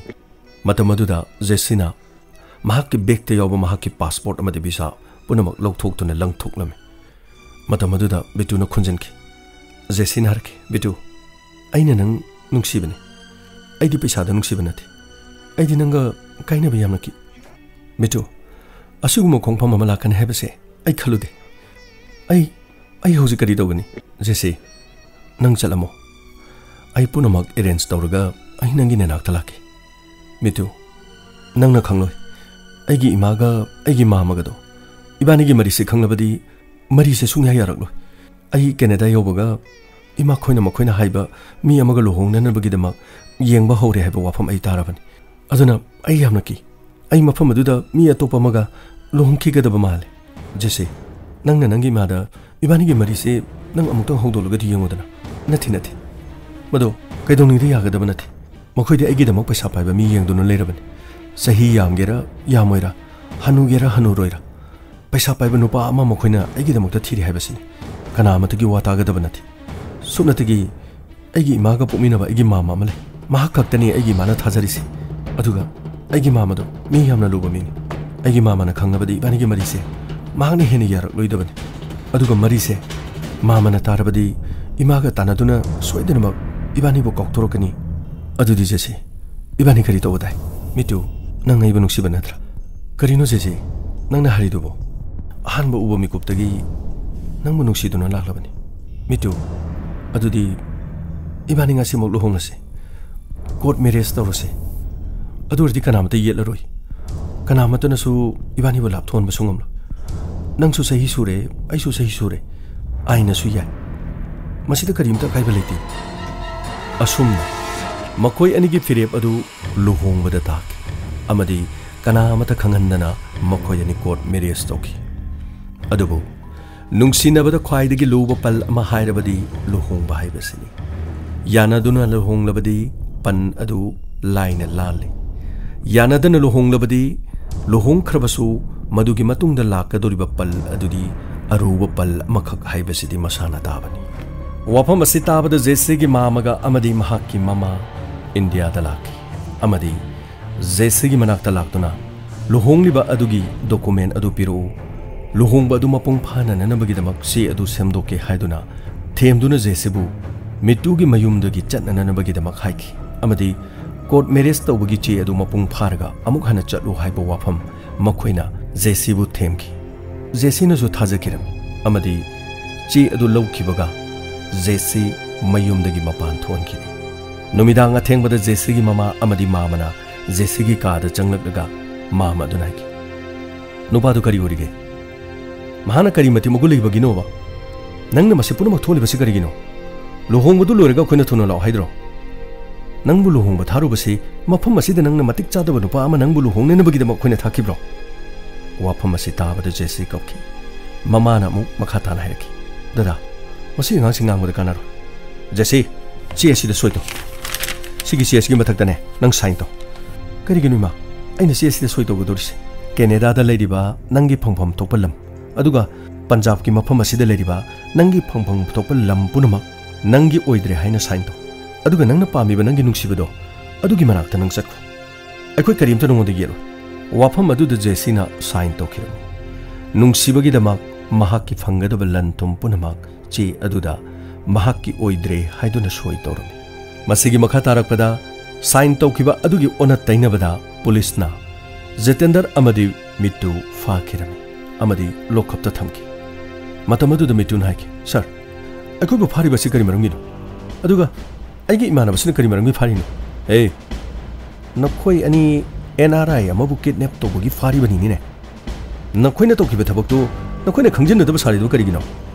ꯃꯇꯝ ꯑꯗꯨꯗ ꯖꯦꯁꯤꯅ ꯃꯍꯥꯛꯀꯤ ꯕꯦꯒꯇ ꯌꯥꯎꯕ ꯃꯍꯥꯛꯀꯤ ꯄꯥꯁꯄꯣꯔꯠ ꯑꯃꯗꯤ ꯚꯤꯁꯥ ꯄꯨꯝꯅꯃꯛ ꯂꯧꯊꯣꯛꯇꯨꯅ ꯂꯪꯊꯣꯛꯂꯝꯃꯤ꯫ ꯃꯇꯝ ꯑꯗꯨꯗ ꯕꯤꯇꯨꯅ ꯈꯨꯟꯖꯤꯟꯈꯤ꯫ ꯖꯦꯁꯤꯅ ꯍꯥꯏꯔꯛꯈꯤ, "ꯕꯤꯇꯨ, ꯑꯩꯅ ꯅꯪ ꯅꯨꯡꯁꯤꯕꯅꯤ꯫ ꯑꯩꯗꯤ ꯄꯩꯁꯥꯗ ꯅꯨꯡꯁꯤꯕ ꯅꯠꯇꯦ꯫ ꯑꯩꯗꯤ ꯅꯪꯒ ꯀꯥꯏꯅꯕ ꯌꯥꯝꯅ ꯀꯤ꯫ ꯃꯤꯇꯨ, ꯑꯁꯤꯒꯨꯝꯕ ꯈꯣꯡꯐꯝ ꯑꯃ ꯂꯥꯛꯀꯅꯤ ꯍꯥꯏꯕꯁꯦ ꯑꯩ ꯈꯜꯂꯨꯗꯦ꯫ ꯑꯩ, ꯑꯩ ꯍꯧꯖꯤꯛ ꯀꯔꯤ ꯇꯧꯒꯅꯤ? ꯖꯦꯁꯤ, ꯅꯪ ꯆꯠꯂꯝꯃꯣ꯫ ꯑꯩ ꯄꯨꯝꯅꯃꯛ ꯑꯦꯔꯦꯟꯖ ꯇꯧꯔꯒ ꯑꯩ ꯅꯪꯒꯤ ꯅꯅꯥꯛꯇ ꯂꯥꯛꯀꯦ꯫ ꯃꯤꯇꯨ, ꯅꯪꯅ ꯈꯪꯂꯣꯏ꯫ ꯑꯩꯒꯤ ꯏꯃꯥꯒ ꯑꯩꯒꯤ ꯃꯥꯃꯒꯗꯣ, ꯏꯕꯥꯅꯤꯒꯤ ꯃꯔꯤꯁꯦ ꯈꯪꯂꯕꯗꯤ ꯃꯔꯤꯁꯦ ꯁꯨꯡꯌꯥ ꯌꯥꯔꯛꯂꯣꯏ꯫ ꯑꯩ ꯀꯦꯅꯦꯗꯥ ꯌꯧꯕꯒ ꯏꯃꯥꯈꯣꯏꯅ ꯃꯈꯣꯏꯅ ꯍꯥꯏꯕ ꯃꯤ ꯑꯃꯒ ꯂꯨꯍꯣꯡꯅꯅꯕꯒꯤꯗꯃꯛ ꯌꯦꯡꯕ ꯍꯧꯔꯦ ꯍꯥꯏꯕ ꯋꯥꯐꯝ ꯑꯩ ꯇꯥꯔꯕꯅꯤ꯫ ꯑꯗꯨꯅ ꯑꯩ ꯌꯥꯝꯅ ꯀꯤ꯫ ꯑꯩ ꯃꯐꯝ ꯑꯗꯨꯗ ꯃꯤ ꯑꯇꯣꯞꯄ ꯑꯃꯒ ꯂꯨꯍꯣꯡꯈꯤꯒꯗꯕ ꯃꯥꯜꯂꯦ꯫ ꯖꯦꯁꯤ, ꯅꯪꯅ ꯅꯪꯒꯤ ꯏꯃꯥꯗ ꯏꯕꯥꯅꯤꯒꯤ ꯃꯔꯤꯁꯦ ꯅꯪ ꯑꯃꯨꯛꯇꯪ ꯍꯧꯗꯣꯛꯂꯒꯗꯤ ꯌꯦꯡꯉꯨꯗꯅ꯫ ꯅꯠꯇꯦ, ꯅꯠꯇꯦ꯫ ꯃꯗꯣ ꯀꯩꯗꯧꯅꯨꯡꯗ ꯌꯥꯒꯗꯕ ꯅꯠꯇꯦ꯫ ꯃꯈꯣꯏꯗꯤ ꯑꯩꯒꯤꯗꯃꯛ ꯄꯩꯁꯥ ꯄꯥꯏꯕ ꯃꯤ ꯌꯦꯡꯗꯨꯅ ꯂꯩꯔꯕꯅꯤ꯫ ꯆꯍꯤ ꯌꯥꯝꯒꯦꯔꯥ ꯌꯥꯝꯃꯣꯏꯔꯥ, ꯍꯅꯨꯒꯦꯔꯥ ꯍꯅꯨꯔꯣꯏꯔꯥ, ꯄꯩꯁꯥ ꯄꯥꯏꯕ ꯅꯨꯄꯥ ꯑꯃ ꯃꯈꯣꯏꯅ ꯑꯩꯒꯤꯗꯃꯛꯇ ꯊꯤꯔꯤ ꯍꯥꯏꯕꯁꯤꯅꯤ꯫ ꯀꯅꯥ ꯑꯃꯠꯇꯒꯤ ꯋꯥ ꯇꯥꯒꯗꯕ ꯅꯠꯇꯦ꯫ ꯁꯨꯞꯅꯇꯒꯤ ꯑꯩꯒꯤ ꯏꯃꯥꯒ ꯄꯣꯛꯃꯤꯟꯅꯕ ꯑꯩꯒꯤ ꯃꯥꯃ ꯑꯃ ꯂꯩ꯫ ꯃꯍꯥꯛ ꯈꯛꯇꯅꯤ ꯑꯩꯒꯤ ꯏꯃꯥꯅ ꯊꯥꯖꯔꯤꯁꯦ꯫ ꯑꯗꯨꯒ ꯑꯩꯒꯤ ꯃꯥꯃꯗꯣ ꯃꯤ ꯌꯥꯝꯅ ꯂꯨꯕ ꯃꯤꯅꯤ꯫ ꯑꯩꯒꯤ ꯃꯥꯃꯅ ꯈꯪꯂꯕꯗꯤ ꯏꯕꯥꯅꯤꯒꯤ ꯃꯔꯤꯁꯦ ꯃꯍꯥꯛꯅ ꯍꯦꯟꯅ ꯌꯥꯔꯛꯂꯣꯏꯗꯕꯅꯤ꯫ ꯑꯗꯨꯒ ꯃꯔꯤꯁꯦ ꯃꯥꯃꯅ ꯇꯥꯔꯕꯗꯤ ꯏꯃꯥꯒ ꯇꯥꯟꯅꯗꯨꯅ ꯁꯣꯏꯗꯅꯃꯛ ꯏꯕꯥꯅꯤꯕꯨ ꯀꯥꯎꯊꯣꯔꯛꯀꯅꯤ꯫ ꯑꯗꯨꯗꯤ ꯖꯦꯁꯤ, ꯏꯕꯥꯅꯤ ꯀꯔꯤ ꯇꯧꯕ ꯇꯥꯏ? ꯃꯤꯇꯨ, ꯅꯪ ꯑꯩꯕꯨ ꯅꯨꯡꯁꯤꯕ ꯅꯠꯇ꯭ꯔꯥ? ꯀꯔꯤꯅꯣ ꯖꯦꯁꯤ, ꯅꯪꯅ ꯍꯥꯏꯔꯤꯗꯨꯕꯣ? ꯑꯍꯥꯟꯕ ꯎꯕ ꯃꯤꯀꯨꯞꯇꯒꯤ ꯅꯪꯕꯨ ꯅꯨꯡꯁꯤꯗꯨꯅ ꯂꯥꯛꯂꯕꯅꯤ꯫ ꯃꯤꯇꯨ, ꯑꯗꯨꯗꯤ ꯏꯕꯥꯅꯤ ꯉꯁꯤꯃꯛ ꯂꯨꯍꯣꯡꯂꯁꯤ꯫ ꯀꯣꯔꯠ ꯃꯦꯔꯦꯖ ꯇꯧꯔꯁꯤ꯫ ꯑꯗꯨ ꯑꯣꯏꯔꯗꯤ ꯀꯅꯥꯃꯠꯇ ꯌꯦꯠꯂꯔꯣꯏ꯫ ꯀꯅꯥꯃꯠꯇꯅꯁꯨ ꯏꯕꯥꯅꯤꯕꯨ ꯂꯥꯞꯊꯣꯛꯍꯟꯕꯁꯨ ꯉꯝꯂꯣꯏ꯫ ꯅꯪꯁꯨ ꯆꯍꯤ ꯁꯨꯔꯦ, ꯑꯩꯁꯨ ꯆꯍꯤ ꯁꯨꯔꯦ꯫ ꯑꯥꯏꯟꯅꯁꯨ ꯌꯥꯏ꯫ ꯃꯁꯤꯗ ꯀꯔꯤꯝꯇ ꯑꯀꯥꯏꯕ ꯂꯩꯇꯦ꯫ ꯑꯁꯨꯝꯅ ꯃꯈꯣꯏ ꯑꯅꯤꯒꯤ ꯐꯤꯔꯦꯞ ꯑꯗꯨ ꯂꯨꯍꯣꯡꯕꯗ ꯇꯥꯈꯤ ꯑꯃꯗꯤ ꯀꯅꯥ ꯑꯃꯠꯇ ꯈꯪꯍꯟꯗꯅ ꯃꯈꯣꯏ ꯑꯅꯤ ꯀꯣꯔꯠ ꯃꯦꯔꯦꯖ ꯇꯧꯈꯤ꯫ ꯑꯗꯨꯕꯨ ꯅꯨꯡꯁꯤꯅꯕꯗ ꯈ꯭ꯋꯥꯏꯗꯒꯤ ꯂꯨꯕ ꯄꯜ ꯑꯃ ꯍꯥꯏꯔꯕꯗꯤ ꯂꯨꯍꯣꯡꯕ ꯍꯥꯏꯕꯁꯤꯅꯤ꯫ ꯌꯥꯅꯗꯨꯅ ꯂꯨꯍꯣꯡꯂꯕꯗꯤ ꯄꯟ ꯑꯗꯨ ꯂꯥꯏꯅ ꯂꯥꯜꯂꯤ꯫ ꯌꯥꯅꯗꯅ ꯂꯨꯍꯣꯡꯂꯕꯗꯤ ꯂꯨꯍꯣꯡꯈ꯭ꯔꯕꯁꯨ ꯃꯗꯨꯒꯤ ꯃꯇꯨꯡꯗ ꯂꯥꯛꯀꯗꯧꯔꯤꯕ ꯄꯜ ꯑꯗꯨꯗꯤ ꯑꯔꯨꯕ ꯄꯜ ꯑꯃꯈꯛ ꯍꯥꯏꯕꯁꯤꯗꯤ ꯃꯁꯥꯅ ꯇꯥꯕꯅꯤ꯫ ꯋꯥꯐꯝ ꯑꯁꯤ ꯇꯥꯕꯗ ꯖꯦꯁꯤꯒꯤ ꯃꯥꯃꯒ ꯑꯃꯗꯤ ꯃꯍꯥꯛꯀꯤ ꯃꯃꯥ ꯏꯟꯗꯤꯌꯥꯗ ꯂꯥꯛꯈꯤ ꯑꯃꯗꯤ ꯖꯦꯁꯤꯒꯤ ꯃꯅꯥꯛꯇ ꯂꯥꯛꯇꯨꯅ, "ꯂꯨꯍꯣꯡꯂꯤꯕ ꯑꯗꯨꯒꯤ ꯗꯣꯀꯨꯃꯦꯟ ꯑꯗꯨ ꯄꯤꯔꯛꯎ, ꯂꯨꯍꯣꯡꯕ ꯑꯗꯨ ꯃꯄꯨꯡ ꯐꯥꯅꯅꯅꯕꯒꯤꯗꯃꯛ ꯆꯦ ꯑꯗꯨ ꯁꯦꯝꯗꯣꯛꯀꯦ" ꯍꯥꯏꯗꯨꯅ ꯊꯦꯝꯗꯨꯅ ꯖꯦꯁꯤꯕꯨ ꯃꯤꯇꯨꯒꯤ ꯃꯌꯨꯝꯗꯒꯤ ꯆꯠꯅꯅꯕꯒꯤꯗꯃꯛ ꯍꯥꯏꯈꯤ ꯑꯃꯗꯤ ꯀꯣꯔꯠ ꯃꯦꯔꯦꯖ ꯇꯧꯕꯒꯤ ꯆꯦ ꯑꯗꯨ ꯃꯄꯨꯡ ꯐꯥꯔꯒ ꯑꯃꯨꯛ ꯍꯟꯅ ꯆꯠꯂꯨ ꯍꯥꯏꯕ ꯋꯥꯐꯝ ꯃꯈꯣꯏꯅ ꯖꯦꯁꯤꯕꯨ ꯊꯦꯝꯈꯤ꯫ ꯖꯦꯁꯤꯅꯁꯨ ꯊꯥꯖꯈꯤꯔꯝꯃꯤ ꯑꯃꯗꯤ ꯆꯦ ꯑꯗꯨ ꯂꯧꯈꯤꯕꯒ ꯖꯦꯁꯤ ꯃꯌꯨꯝꯗꯒꯤ ꯃꯄꯥꯟ ꯊꯣꯛꯍꯟꯈꯤꯗꯦ꯫ ꯅꯨꯃꯤꯗꯥꯡ ꯑꯊꯦꯡꯕꯗ ꯖꯦꯁꯤꯒꯤ ꯃꯃꯥ ꯑꯃꯗꯤ ꯃꯥꯃꯅ ꯖꯦꯁꯤꯒꯤ ꯀꯥꯗ ꯆꯪꯂꯛꯂꯒ ꯃꯥꯃ ꯑꯗꯨꯅ ꯍꯥꯏꯈꯤ, "ꯅꯨꯄꯥꯗꯨ ꯀꯔꯤ ꯑꯣꯏꯔꯤꯒꯦ? ꯃꯍꯥꯛꯅ ꯀꯔꯤ ꯃꯇꯤꯛ ꯃꯒꯨꯟ ꯂꯩꯕꯒꯤꯅꯣꯕ? ꯅꯪꯅ ꯃꯁꯤ ꯄꯨꯝꯅꯃꯛ ꯊꯣꯛꯍꯜꯂꯤꯕꯁꯤ ꯀꯔꯤꯒꯤꯅꯣ? ꯂꯨꯍꯣꯡꯕꯗꯨ ꯂꯣꯏꯔꯒ ꯑꯩꯈꯣꯏꯅ ꯊꯨꯅ ꯂꯥꯛꯑꯣ ꯍꯥꯏꯗ꯭ꯔꯣ? ꯅꯪꯕꯨ ꯂꯨꯍꯣꯡꯕ ꯊꯥꯔꯨꯕꯁꯤ ꯃꯐꯝ ꯑꯁꯤꯗ ꯅꯪꯅ ꯃꯇꯤꯛ ꯆꯥꯗꯕ ꯅꯨꯄꯥ ꯑꯃ ꯅꯪꯕꯨ ꯂꯨꯍꯣꯡꯅꯅꯕꯒꯤꯗꯃꯛ ꯑꯩꯈꯣꯏꯅ ꯊꯥꯈꯤꯕ꯭ꯔꯣ?" ꯋꯥꯐꯝ ꯑꯁꯤ ꯇꯥꯕꯗ ꯖꯦꯁꯤ ꯀꯞꯈꯤ꯫ ꯃꯃꯥꯅ ꯑꯃꯨꯛ ꯃꯈꯥ ꯇꯥꯅ ꯍꯥꯏꯔꯛꯈꯤ, "ꯗꯗꯥ, ꯃꯁꯤ ꯑꯉꯥꯡꯁꯤ ꯉꯥꯡꯕꯗ ꯀꯥꯟꯅꯔꯣꯏ꯫ ꯖꯦꯁꯤ, ꯆꯦ ꯑꯁꯤꯗ ꯁꯣꯏ ꯇꯧ꯫ ꯁꯤꯒꯤ ꯆꯦ ꯑꯁꯤꯒꯤ ꯃꯊꯛꯇꯅꯦ ꯅꯪ ꯁꯥꯏꯟ ꯇꯧ꯫" "ꯀꯔꯤꯒꯤꯅꯣ ꯏꯃꯥ, ꯑꯩꯅ ꯆꯦ ꯑꯁꯤꯗ ꯁꯣꯏ ꯇꯧꯒꯗꯧꯔꯤꯁꯦ? ꯀꯦꯅꯦꯗꯥꯗ ꯂꯩꯔꯤꯕ ꯅꯪꯒꯤ ꯐꯪꯐꯝ ꯊꯣꯛꯄ ꯂꯝ, ꯑꯗꯨꯒ ꯄꯟꯖꯥꯕꯀꯤ ꯃꯐꯝ ꯑꯁꯤꯗ ꯂꯩꯔꯤꯕ ꯅꯪꯒꯤ ꯐꯪꯐꯝ ꯊꯣꯛꯄ ꯂꯝ ꯄꯨꯝꯅꯃꯛ ꯅꯪꯒꯤ ꯑꯣꯏꯗ꯭ꯔꯦ ꯍꯥꯏꯅ ꯁꯥꯏꯟ ꯇꯧ꯫ ꯑꯗꯨꯒ ꯅꯪꯅ ꯄꯥꯝꯃꯤꯕ ꯅꯪꯒꯤ ꯅꯨꯡꯁꯤꯕꯗꯣ ꯑꯗꯨꯒꯤ ꯃꯅꯥꯛꯇ ꯅꯪ ꯆꯠꯈꯣ꯫ ꯑꯩꯈꯣꯏ ꯀꯔꯤꯝꯇ ꯅꯉꯣꯟꯗ ꯌꯦꯠꯂꯣꯏ꯫" ꯋꯥꯐꯝ ꯑꯗꯨꯗ ꯖꯦꯁꯤꯅ ꯁꯥꯏꯟ ꯇꯧꯈꯤꯔꯝꯃꯤ꯫ ꯅꯨꯡꯁꯤꯕꯒꯤꯗꯃꯛ ꯃꯍꯥꯛꯀꯤ ꯐꯪꯒꯗꯕ ꯂꯟ ꯊꯨꯝ ꯄꯨꯝꯅꯃꯛ ꯆꯦ ꯑꯗꯨꯗ ꯃꯍꯥꯛꯀꯤ ꯑꯣꯏꯗ꯭ꯔꯦ ꯍꯥꯏꯗꯨꯅ ꯁꯣꯏ ꯇꯧꯔꯝꯃꯤ꯫ ꯃꯁꯤꯒꯤ ꯃꯈꯥ ꯇꯥꯔꯛꯄꯗ ꯁꯥꯏꯟ ꯇꯧꯈꯤꯕ ꯑꯗꯨꯒꯤ ꯑꯣꯟꯅ ꯇꯩꯅꯕꯗ ꯄꯨꯂꯤꯁꯅ ꯖꯤꯇꯦꯟꯗꯔ ꯑꯃꯗꯤ ꯃꯤꯇꯨ ꯐꯥꯈꯤꯔꯝꯃꯤ ꯑꯃꯗꯤ ꯂꯣꯀꯞꯇ ꯊꯝꯈꯤ꯫ ꯃꯇꯝ ꯑꯗꯨꯗ ꯃꯤꯇꯨꯅ ꯍꯥꯏꯈꯤ, "ꯁꯥꯔ, ꯑꯩꯈꯣꯏꯕꯨ ꯐꯥꯔꯤꯕꯁꯤ ꯀꯔꯤ ꯃꯔꯝꯒꯤꯅꯣ? ꯑꯗꯨꯒ ꯑꯩꯒꯤ ꯏꯃꯥꯟꯅꯕꯁꯤꯅ ꯀꯔꯤ ꯃꯔꯝꯒꯤ ꯐꯥꯔꯤꯅꯣ?" "ꯍꯦ, ꯅꯈꯣꯏ ꯑꯅꯤ ꯑꯦꯟ ꯑꯥꯔ ꯑꯥꯏ ꯑꯃꯕꯨ ꯀꯤꯗꯅꯦꯞ ꯇꯧꯕꯒꯤ ꯐꯥꯔꯤꯕꯅꯤꯅꯦ꯫ ꯅꯈꯣꯏꯅ ꯇꯧꯈꯤꯕ ꯊꯕꯛꯇꯨ ꯅꯈꯣꯏꯅ ꯈꯪꯖꯤꯟꯅꯗꯕ ꯁꯥꯔꯤꯗꯨ ꯀꯔꯤꯒꯤꯅꯣ?"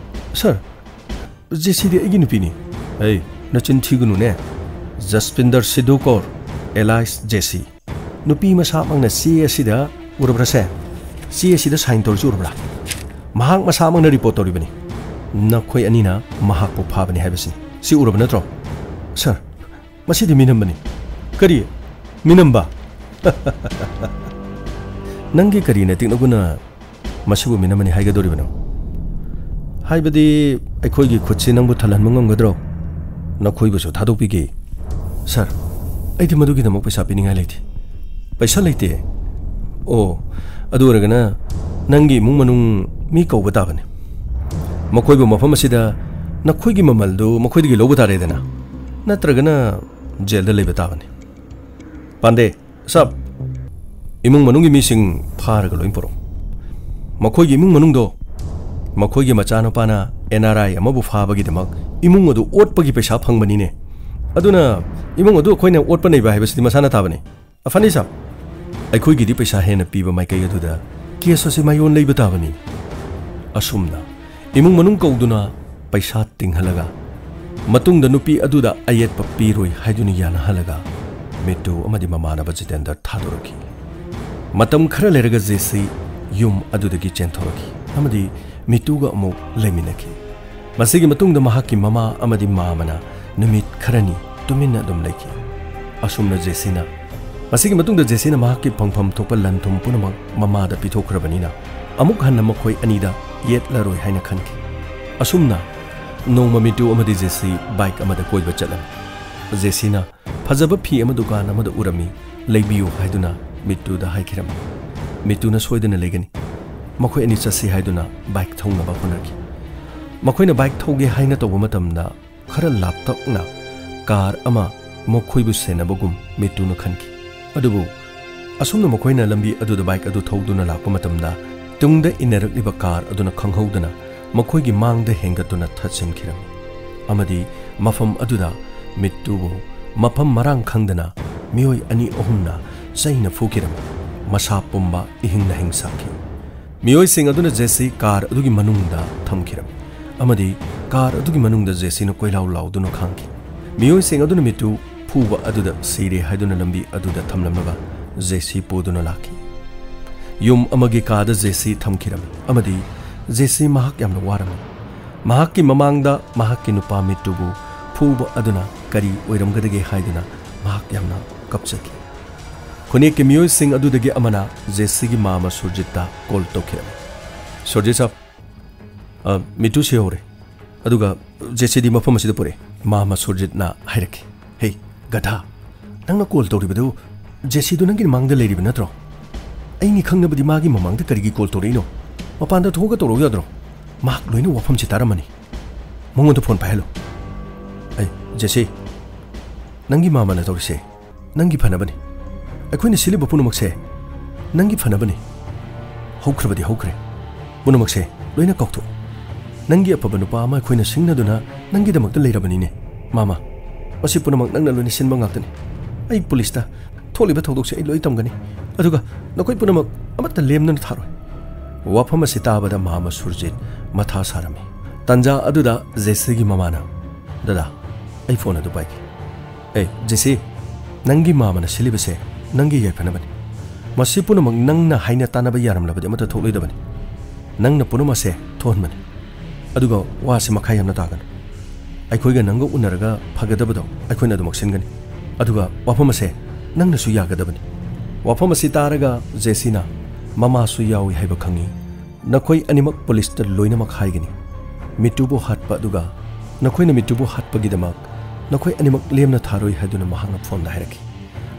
"ꯁꯥꯔ, ꯖꯦꯁꯤꯗꯤ ꯑꯩꯒꯤ ꯅꯨꯄꯤꯅꯤ꯫" "ꯑꯩ, ꯅꯆꯤꯟ ꯊꯤꯒꯅꯨꯅꯦ꯫ ꯖꯁꯄꯤꯟꯗꯔ ꯁꯤꯙꯨꯀꯣꯔ, ꯑꯦꯂꯥꯏꯁ ꯖꯦꯁꯤ, ꯅꯨꯄꯤ ꯃꯁꯥꯃꯛꯅ ꯆꯦ ꯑꯁꯤꯗ ꯎꯔꯕ꯭ꯔꯥꯁꯦ? ꯆꯦ ꯑꯁꯤꯗ ꯁꯥꯏꯟ ꯇꯧꯔꯤꯁꯤ ꯎꯔꯕ꯭ꯔꯥ? ꯃꯍꯥꯛ ꯃꯁꯥꯃꯛꯅ ꯔꯤꯄꯣꯔꯠ ꯇꯧꯔꯤꯕꯅꯤ꯫ ꯅꯈꯣꯏ ꯑꯅꯤꯅ ꯃꯍꯥꯛꯄꯨ ꯐꯥꯕꯅꯤ ꯍꯥꯏꯕꯁꯤ꯫ ꯁꯤ ꯎꯔꯕ ꯅꯠꯇ꯭ꯔꯣ?" "ꯁꯥꯔ, ꯃꯁꯤꯗꯤ ꯃꯤꯅꯝꯕꯅꯤ꯫" "ꯀꯔꯤ? ꯃꯤꯅꯝꯕ? ꯅꯪꯒꯤ ꯀꯔꯤ ꯅꯇꯤꯛ ꯅꯒꯨꯟꯅ ꯃꯁꯤꯕꯨ ꯃꯤꯅꯝꯕꯅꯤ ꯍꯥꯏꯒꯗꯧꯔꯤꯕꯅꯣ? ꯍꯥꯏꯕꯗꯤ ꯑꯩꯈꯣꯏꯒꯤ ꯈꯨꯠꯁꯤ ꯅꯪꯕꯨ ꯊꯜꯍꯟꯕ ꯉꯝꯒꯗ꯭ꯔꯣ? ꯅꯈꯣꯏꯕꯨꯁꯨ ꯊꯥꯗꯣꯛꯄꯤꯒꯦ꯫" "ꯁꯥꯔ, ꯑꯩꯗꯤ ꯃꯗꯨꯒꯤꯗꯃꯛ ꯄꯩꯁꯥ ꯄꯤꯅꯤꯡꯉꯥꯏ ꯂꯩꯇꯦ꯫ ꯄꯩꯁꯥ ꯂꯩꯇꯦ? ꯑꯣ, ꯑꯗꯨ ꯑꯣꯏꯔꯒꯅ ꯅꯪꯒꯤ ꯏꯃꯨꯡ ꯃꯅꯨꯡ ꯃꯤ ꯀꯧꯕ ꯇꯥꯕꯅꯤ꯫ ꯃꯈꯣꯏꯕꯨ ꯃꯐꯝ ꯑꯁꯤꯗ ꯅꯈꯣꯏꯒꯤ ꯃꯃꯜꯗꯨ ꯃꯈꯣꯏꯗꯒꯤ ꯂꯧꯕ ꯇꯥꯔꯦꯗꯅ, ꯅꯠꯇ꯭ꯔꯒꯅ ꯖꯦꯜꯗ ꯂꯩꯕ ꯇꯥꯕꯅꯤ꯫ ꯄꯥꯟꯗꯦ, ꯁꯥꯕ, ꯏꯃꯨꯡ ꯃꯅꯨꯡꯒꯤ ꯃꯤꯁꯤꯡ ꯐꯥꯔꯒ ꯂꯣꯏ ꯄꯨꯔꯛꯎ꯫ ꯃꯈꯣꯏꯒꯤ ꯏꯃꯨꯡ ꯃꯅꯨꯡꯗꯣ, ꯃꯈꯣꯏꯒꯤ ꯃꯆꯥꯅꯨꯄꯥꯅ ꯑꯦꯟ ꯑꯥꯔ ꯑꯥꯏ ꯑꯃꯕꯨ ꯐꯥꯕꯒꯤꯗꯃꯛ ꯏꯃꯨꯡ ꯑꯗꯨ ꯑꯣꯠꯄꯒꯤ ꯄꯩꯁꯥ ꯐꯪꯕꯅꯤꯅꯦ꯫ ꯑꯗꯨꯅ ꯏꯃꯨꯡ ꯑꯗꯨ ꯑꯩꯈꯣꯏꯅ ꯑꯣꯠꯄ ꯅꯩꯕ ꯍꯥꯏꯕꯁꯤꯗꯤ ꯃꯁꯥꯅ ꯇꯥꯕꯅꯤ꯫ ꯑꯐꯅꯤ ꯁꯥꯕ, ꯑꯩꯈꯣꯏꯒꯤꯗꯤ ꯄꯩꯁꯥ ꯍꯦꯟꯅ ꯄꯤꯕ ꯃꯥꯏꯀꯩ ꯑꯗꯨꯗ ꯀꯦꯁ ꯑꯁꯤ ꯃꯥꯏꯌꯣꯟ ꯂꯩꯕ ꯇꯥꯕꯅꯤ꯫ ꯑꯁꯨꯝꯅ ꯏꯃꯨꯡ ꯃꯅꯨꯡ ꯀꯧꯗꯨꯅ ꯄꯩꯁꯥ ꯇꯤꯡꯍꯜꯂꯒ, ꯃꯇꯨꯡꯗ ꯅꯨꯄꯤ ꯑꯗꯨꯗ ꯑꯌꯦꯠꯄ ꯄꯤꯔꯣꯏ ꯍꯥꯏꯗꯨꯅ ꯌꯥꯅꯍꯜꯂꯒ, ꯃꯤꯇꯨ ꯑꯃꯗꯤ ꯃꯃꯥꯟꯅꯕ ꯖꯤꯇꯦꯟꯗꯔ ꯊꯥꯗꯣꯔꯛꯈꯤ꯫ ꯃꯇꯝ ꯈꯔ ꯂꯩꯔꯒ ꯖꯦꯁꯤ ꯌꯨꯝ ꯑꯗꯨꯗꯒꯤ ꯆꯦꯟꯊꯣꯔꯛꯈꯤ ꯑꯃꯗꯤ ꯃꯤꯇꯨꯒ ꯑꯃꯨꯛ ꯂꯩꯃꯤꯟꯅꯈꯤ꯫ ꯃꯁꯤꯒꯤ ꯃꯇꯨꯡꯗ ꯃꯍꯥꯛꯀꯤ ꯃꯃꯥ ꯑꯃꯗꯤ ꯃꯥꯃꯅ ꯅꯨꯃꯤꯠ ꯈꯔꯅꯤ ꯇꯨꯃꯤꯟꯅ ꯑꯗꯨꯝ ꯂꯩꯈꯤ꯫ ꯑꯁꯨꯝꯅ ꯖꯦꯁꯤꯅ, ꯃꯁꯤꯒꯤ ꯃꯇꯨꯡꯗ ꯖꯦꯁꯤꯅ ꯃꯍꯥꯛꯀꯤ ꯐꯪꯐꯝ ꯊꯣꯛꯄ ꯂꯟ ꯊꯨꯝ ꯄꯨꯝꯅꯃꯛ ꯃꯃꯥꯗ ꯄꯤꯊꯣꯛꯈ꯭ꯔꯕꯅꯤꯅ, ꯑꯃꯨꯛ ꯍꯟꯅ ꯃꯈꯣꯏ ꯑꯅꯤꯗ ꯌꯦꯠꯂꯔꯣꯏ ꯍꯥꯏꯅ ꯈꯟꯈꯤ꯫ ꯑꯁꯨꯝꯅ ꯅꯣꯡꯃ ꯃꯤꯇꯨ ꯑꯃꯗꯤ ꯖꯦꯁꯤ ꯕꯥꯏꯛ ꯑꯃꯗ ꯀꯣꯏꯕ ꯆꯠꯂꯝꯃꯤ꯫ ꯖꯦꯁꯤꯅ ꯐꯖꯕ ꯐꯤ ꯑꯃ ꯗꯨꯀꯥꯟ ꯑꯃꯗ ꯎꯔꯝꯃꯤ, "ꯂꯩꯕꯤꯌꯨ" ꯍꯥꯏꯗꯨꯅ ꯃꯤꯇꯨꯗ ꯍꯥꯏꯈꯤꯔꯝꯃꯤ꯫ ꯃꯤꯇꯨꯅ ꯁꯣꯏꯗꯅ ꯂꯩꯒꯅꯤ꯫ ꯃꯈꯣꯏ ꯑꯅꯤ ꯆꯠꯁꯤ ꯍꯥꯏꯗꯨꯅ ꯕꯥꯏꯛ ꯊꯧꯅꯕ ꯍꯣꯠꯅꯈꯤ꯫ ꯃꯈꯣꯏꯅ ꯕꯥꯏꯛ ꯊꯧꯒꯦ ꯍꯥꯏꯅ ꯇꯧꯕ ꯃꯇꯝꯗ, ꯈꯔ ꯂꯥꯞꯇꯛꯅ ꯀꯥꯔ ꯑꯃ ꯃꯈꯣꯏꯕꯨ ꯁꯦꯟꯅꯕꯒꯨꯝ ꯃꯤꯇꯨꯅ ꯈꯟꯈꯤ꯫ ꯑꯗꯨꯕꯨ ꯑꯁꯨꯝꯅ ꯃꯈꯣꯏꯅ ꯂꯝꯕꯤ ꯑꯗꯨꯗ ꯕꯥꯏꯛ ꯑꯗꯨ ꯊꯧꯗꯨꯅ ꯂꯥꯛꯄ ꯃꯇꯝꯗ, ꯇꯨꯡꯗ ꯏꯟꯅꯔꯛꯂꯤꯕ ꯀꯥꯔ ꯑꯗꯨꯅ ꯈꯪꯍꯧꯗꯅ ꯃꯈꯣꯏꯒꯤ ꯃꯥꯡꯗ ꯍꯦꯟꯒꯠꯇꯨꯅ ꯊꯠꯆꯤꯟꯈꯤꯔꯝꯃꯤ꯫ ꯑꯃꯗꯤ ꯃꯐꯝ ꯑꯗꯨꯗ ꯃꯤꯇꯨꯕꯨ ꯃꯐꯝ ꯃꯔꯥꯡ ꯈꯪꯗꯅ ꯃꯤꯑꯣꯏ ꯑꯅꯤ ꯑꯍꯨꯝꯅ ꯆꯩꯅ ꯐꯨꯈꯤꯔꯝꯃꯤ꯫ ꯃꯁꯥ ꯄꯨꯝꯕ ꯏꯍꯤꯡ ꯅꯥꯍꯤꯡ ꯁꯥꯈꯤ꯫ ꯃꯤꯑꯣꯏꯁꯤꯡ ꯑꯗꯨꯅ ꯖꯦꯁꯤ ꯀꯥꯔ ꯑꯗꯨꯒꯤ ꯃꯅꯨꯡꯗ ꯊꯝꯈꯤꯔꯝꯃꯤ ꯑꯃꯗꯤ ꯀꯥꯔ ꯑꯗꯨꯒꯤ ꯃꯅꯨꯡꯗ ꯖꯦꯁꯤꯅ ꯀꯣꯏꯂꯥꯎ ꯂꯥꯎꯗꯨꯅ ꯈꯥꯡꯈꯤ꯫ ꯃꯤꯑꯣꯏꯁꯤꯡ ꯑꯗꯨꯅ ꯃꯤꯇꯨ ꯐꯨꯕ ꯑꯗꯨꯗ ꯁꯤꯔꯦ ꯍꯥꯏꯗꯨꯅ ꯂꯝꯕꯤ ꯑꯗꯨꯗ ꯊꯝꯂꯝꯂꯒ ꯖꯦꯁꯤ ꯄꯨꯗꯨꯅ ꯂꯥꯛꯈꯤ꯫ ꯌꯨꯝ ꯑꯃꯒꯤ ꯀꯥꯗ ꯖꯦꯁꯤ ꯊꯝꯈꯤꯔꯝꯃꯤ ꯑꯃꯗꯤ ꯖꯦꯁꯤ ꯃꯍꯥꯛ ꯌꯥꯝꯅ ꯋꯥꯔꯝꯃꯤ꯫ ꯃꯍꯥꯛꯀꯤ ꯃꯃꯥꯡꯗ ꯃꯍꯥꯛꯀꯤ ꯅꯨꯄꯥ ꯃꯤꯇꯨꯕꯨ ꯐꯨꯕ ꯑꯗꯨꯅ ꯀꯔꯤ ꯑꯣꯏꯔꯝꯒꯗꯒꯦ ꯍꯥꯏꯗꯨꯅ ꯃꯍꯥꯛ ꯌꯥꯝꯅ ꯀꯞꯆꯈꯤ꯫ ꯈꯨꯟꯌꯦꯛꯀꯤ ꯃꯤꯑꯣꯏꯁꯤꯡ ꯑꯗꯨꯗꯒꯤ ꯑꯃꯅ ꯖꯦꯁꯤꯒꯤ ꯃꯥꯃ ꯁꯨꯔꯖꯤꯠꯇ ꯀꯣꯜ ꯇꯧꯈꯤꯔꯝꯃꯤ꯫ "ꯁꯨꯔꯖꯤꯠ ꯁꯥꯕ, ꯑ, ꯃꯤꯇꯨ ꯁꯤꯍꯧꯔꯦ꯫ ꯑꯗꯨꯒ ꯖꯦꯁꯤꯗꯤ ꯃꯐꯝ ꯑꯁꯤꯗ ꯄꯨꯔꯛꯑꯦ", ꯃꯥꯃ ꯁꯨꯔꯖꯤꯠꯅ ꯍꯥꯏꯔꯛꯈꯤ꯫ "ꯍꯦ, ꯒꯙꯥ, ꯅꯪꯅ ꯀꯣꯜ ꯇꯧꯔꯤꯕꯗꯨ ꯖꯦꯁꯤꯗꯨ ꯅꯪꯒꯤ ꯃꯥꯡꯗ ꯂꯩꯔꯤꯕ ꯅꯠꯇ꯭ꯔꯣ? ꯑꯩꯅꯤ ꯈꯪꯅꯕꯗꯤ ꯃꯥꯒꯤ ꯃꯃꯥꯡꯗ ꯀꯔꯤꯒꯤ ꯀꯣꯜ ꯇꯧꯔꯛꯏꯅꯣ? ꯃꯄꯥꯟꯗ ꯊꯣꯛꯑꯒ ꯇꯧꯔꯛꯎ ꯌꯥꯗ꯭ꯔꯣ? ꯃꯍꯥꯛ ꯂꯣꯏꯅ ꯋꯥꯐꯝꯁꯤ ꯇꯥꯔꯝꯃꯅꯤ"꯫ ꯃꯉꯣꯟꯗ ꯐꯣꯟ ꯄꯥꯏꯍꯜꯂꯨ꯫ ꯑꯩ, ꯖꯦꯁꯤ, ꯅꯪꯒꯤ ꯃꯥꯃꯅ ꯇꯧꯔꯤꯁꯦ ꯅꯪꯒꯤ ꯐꯅꯕꯅꯤ꯫ ꯑꯩꯈꯣꯏꯅ ꯁꯤꯜꯂꯤꯕ ꯄꯨꯝꯅꯃꯛꯁꯦ ꯅꯪꯒꯤ ꯐꯅꯕꯅꯤ꯫ ꯍꯧꯈ꯭ꯔꯕꯗꯤ ꯍꯧꯈ꯭ꯔꯦ꯫ ꯄꯨꯝꯅꯃꯛꯁꯦ ꯂꯣꯏꯅ ꯀꯥꯎꯊꯣꯛꯎ꯫ ꯅꯪꯒꯤ ꯑꯐꯕ ꯅꯨꯄꯥ ꯑꯃ ꯑꯩꯈꯣꯏꯅ ꯁꯤꯡꯅꯗꯨꯅ ꯅꯪꯒꯤꯗꯃꯛꯇ ꯂꯩꯔꯕꯅꯤꯅꯦ, ꯃꯥꯃ꯫ ꯃꯁꯤ ꯄꯨꯝꯅꯃꯛ ꯅꯪꯅ ꯂꯣꯏꯅ ꯁꯤꯟꯕ ꯉꯥꯛꯇꯅꯤ꯫ ꯑꯩ ꯄꯨꯂꯤꯁꯇ ꯊꯣꯛꯂꯤꯕ ꯊꯧꯗꯣꯛꯁꯦ ꯑꯩ ꯂꯣꯏ ꯇꯝꯒꯅꯤ꯫ ꯑꯗꯨꯒ ꯅꯈꯣꯏ ꯄꯨꯝꯅꯃꯛ ꯑꯃꯠꯇ ꯂꯦꯝꯅ ꯊꯥꯔꯣꯏ꯫ ꯋꯥꯐꯝ ꯑꯁꯤ ꯇꯥꯕꯗ ꯃꯥꯃ ꯁꯨꯔꯖꯤꯠ ꯃꯊꯥ ꯁꯥꯔꯝꯃꯤ꯫ ꯇꯥꯟꯖꯥ ꯑꯗꯨꯗ ꯖꯦꯁꯤꯒꯤ ꯃꯃꯥꯅ, "ꯗꯗꯥ, ꯑꯩ ꯐꯣꯟ ꯑꯗꯨ ꯄꯥꯏꯒꯦ꯫ ꯑꯦ, ꯖꯦꯁꯤ, ꯅꯪꯒꯤ ꯃꯥꯃꯅ ꯁꯤꯜꯂꯤꯕꯁꯦ ꯅꯪꯒꯤ ꯌꯥꯏꯐꯅꯕꯅꯤ꯫ ꯃꯁꯤ ꯄꯨꯝꯅꯃꯛ ꯅꯪꯅ ꯍꯥꯏꯅ ꯇꯥꯅꯕ ꯌꯥꯔꯝꯂꯕꯗꯤ ꯑꯃꯠꯇ ꯊꯣꯛꯂꯣꯏꯗꯕꯅꯤ꯫ ꯅꯪꯅ ꯄꯨꯝꯅꯃꯛꯁꯦ ꯊꯣꯛꯍꯟꯕꯅꯤ꯫ ꯑꯗꯨꯒ ꯋꯥꯁꯤ ꯃꯈꯥ ꯌꯥꯝꯅ ꯇꯥꯒꯅꯨ꯫ ꯑꯩꯈꯣꯏꯒ ꯅꯪꯒ ꯎꯅꯔꯒ ꯐꯒꯗꯕꯗꯣ ꯑꯩꯈꯣꯏꯅ ꯑꯗꯨꯃꯛ ꯁꯤꯟꯒꯅꯤ꯫ ꯑꯗꯨꯒ ꯋꯥꯐꯝ ꯑꯁꯦ ꯅꯪꯅꯁꯨ ꯌꯥꯒꯗꯕꯅꯤ꯫" ꯋꯥꯐꯝ ꯑꯁꯤ ꯇꯥꯔꯒ ꯖꯦꯁꯤꯅ, "ꯃꯃꯥꯁꯨ ꯌꯥꯎꯏ ꯍꯥꯏꯕ ꯈꯪꯏ꯫ ꯅꯈꯣꯏ ꯑꯅꯤꯃꯛ ꯄꯨꯂꯤꯁꯇ ꯂꯣꯏꯅꯃꯛ ꯍꯥꯏꯒꯅꯤ꯫ ꯃꯤꯇꯨꯕꯨ ꯍꯥꯠꯄ ꯑꯗꯨꯒ ꯅꯈꯣꯏꯅ ꯃꯤꯇꯨꯕꯨ ꯍꯥꯠꯄꯒꯤꯗꯃꯛ ꯅꯈꯣꯏ ꯑꯅꯤꯃꯛ ꯂꯦꯝꯅ ꯊꯥꯔꯣꯏ" ꯍꯥꯏꯗꯨꯅ ꯃꯍꯥꯛꯅ ꯐꯣꯟꯗ ꯍꯥꯏꯔꯛꯈꯤ꯫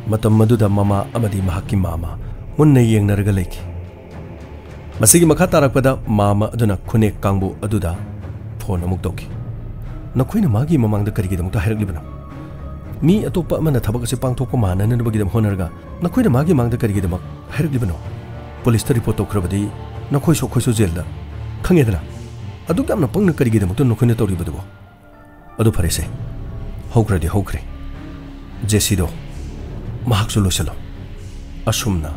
ꯃꯇꯝ ꯑꯗꯨꯗ ꯃꯃꯥ ꯑꯃꯗꯤ ꯃꯍꯥꯛꯀꯤ ꯃꯥꯃ ꯃꯨꯟꯅ ꯌꯦꯡꯅꯔꯒ ꯂꯩꯈꯤ꯫ ꯃꯁꯤꯒꯤ ꯃꯈꯥ ꯇꯥꯔꯛꯄꯗ ꯃꯥꯃ ꯑꯗꯨꯅ ꯈꯨꯅꯦꯛ ꯀꯥꯡꯕꯨ ꯑꯗꯨꯗ ꯐꯣꯟ ꯑꯃꯨꯛ ꯇꯧꯈꯤ꯫ "ꯅꯈꯣꯏꯅ ꯃꯥꯒꯤ ꯃꯃꯥꯡꯗ ꯀꯔꯤꯒꯤꯗꯃꯛꯇ ꯍꯥꯏꯔꯛꯂꯤꯕꯅꯣ? ꯃꯤ ꯑꯇꯣꯞꯄ ꯑꯃꯅ ꯊꯕꯛ ꯑꯁꯤ ꯄꯥꯡꯊꯣꯛꯄ ꯃꯥꯟꯅꯅꯕꯒꯤꯗꯃꯛ ꯍꯣꯠꯅꯔꯒ ꯅꯈꯣꯏꯅ ꯃꯥꯒꯤ ꯃꯥꯡꯗ ꯀꯔꯤꯒꯤꯗꯃꯛ ꯍꯥꯏꯔꯛꯂꯤꯕꯅꯣ? ꯄꯨꯂꯤꯁꯇ ꯔꯤꯄꯣꯔꯠ ꯇꯧꯈ꯭ꯔꯕꯗꯤ ꯅꯈꯣꯏꯁꯨ ꯑꯩꯈꯣꯏꯁꯨ ꯖꯦꯜꯗ, ꯈꯪꯉꯦꯗꯅ? ꯑꯗꯨꯛ ꯌꯥꯝꯅ ꯄꯪꯅ ꯀꯔꯤꯒꯤꯗꯃꯛꯇ ꯅꯈꯣꯏꯅ ꯇꯧꯔꯤꯕꯗꯨꯕꯣ? ꯑꯗꯨ ꯐꯔꯦꯁꯦ, ꯍꯧꯈ꯭ꯔꯗꯤ ꯍꯧꯈ꯭ꯔꯦ꯫ ꯖꯦꯁꯤꯗꯣ ꯃꯍꯥꯛꯁꯨ ꯂꯣꯏꯁꯤꯜꯂꯣ꯫" ꯑꯁꯨꯝꯅ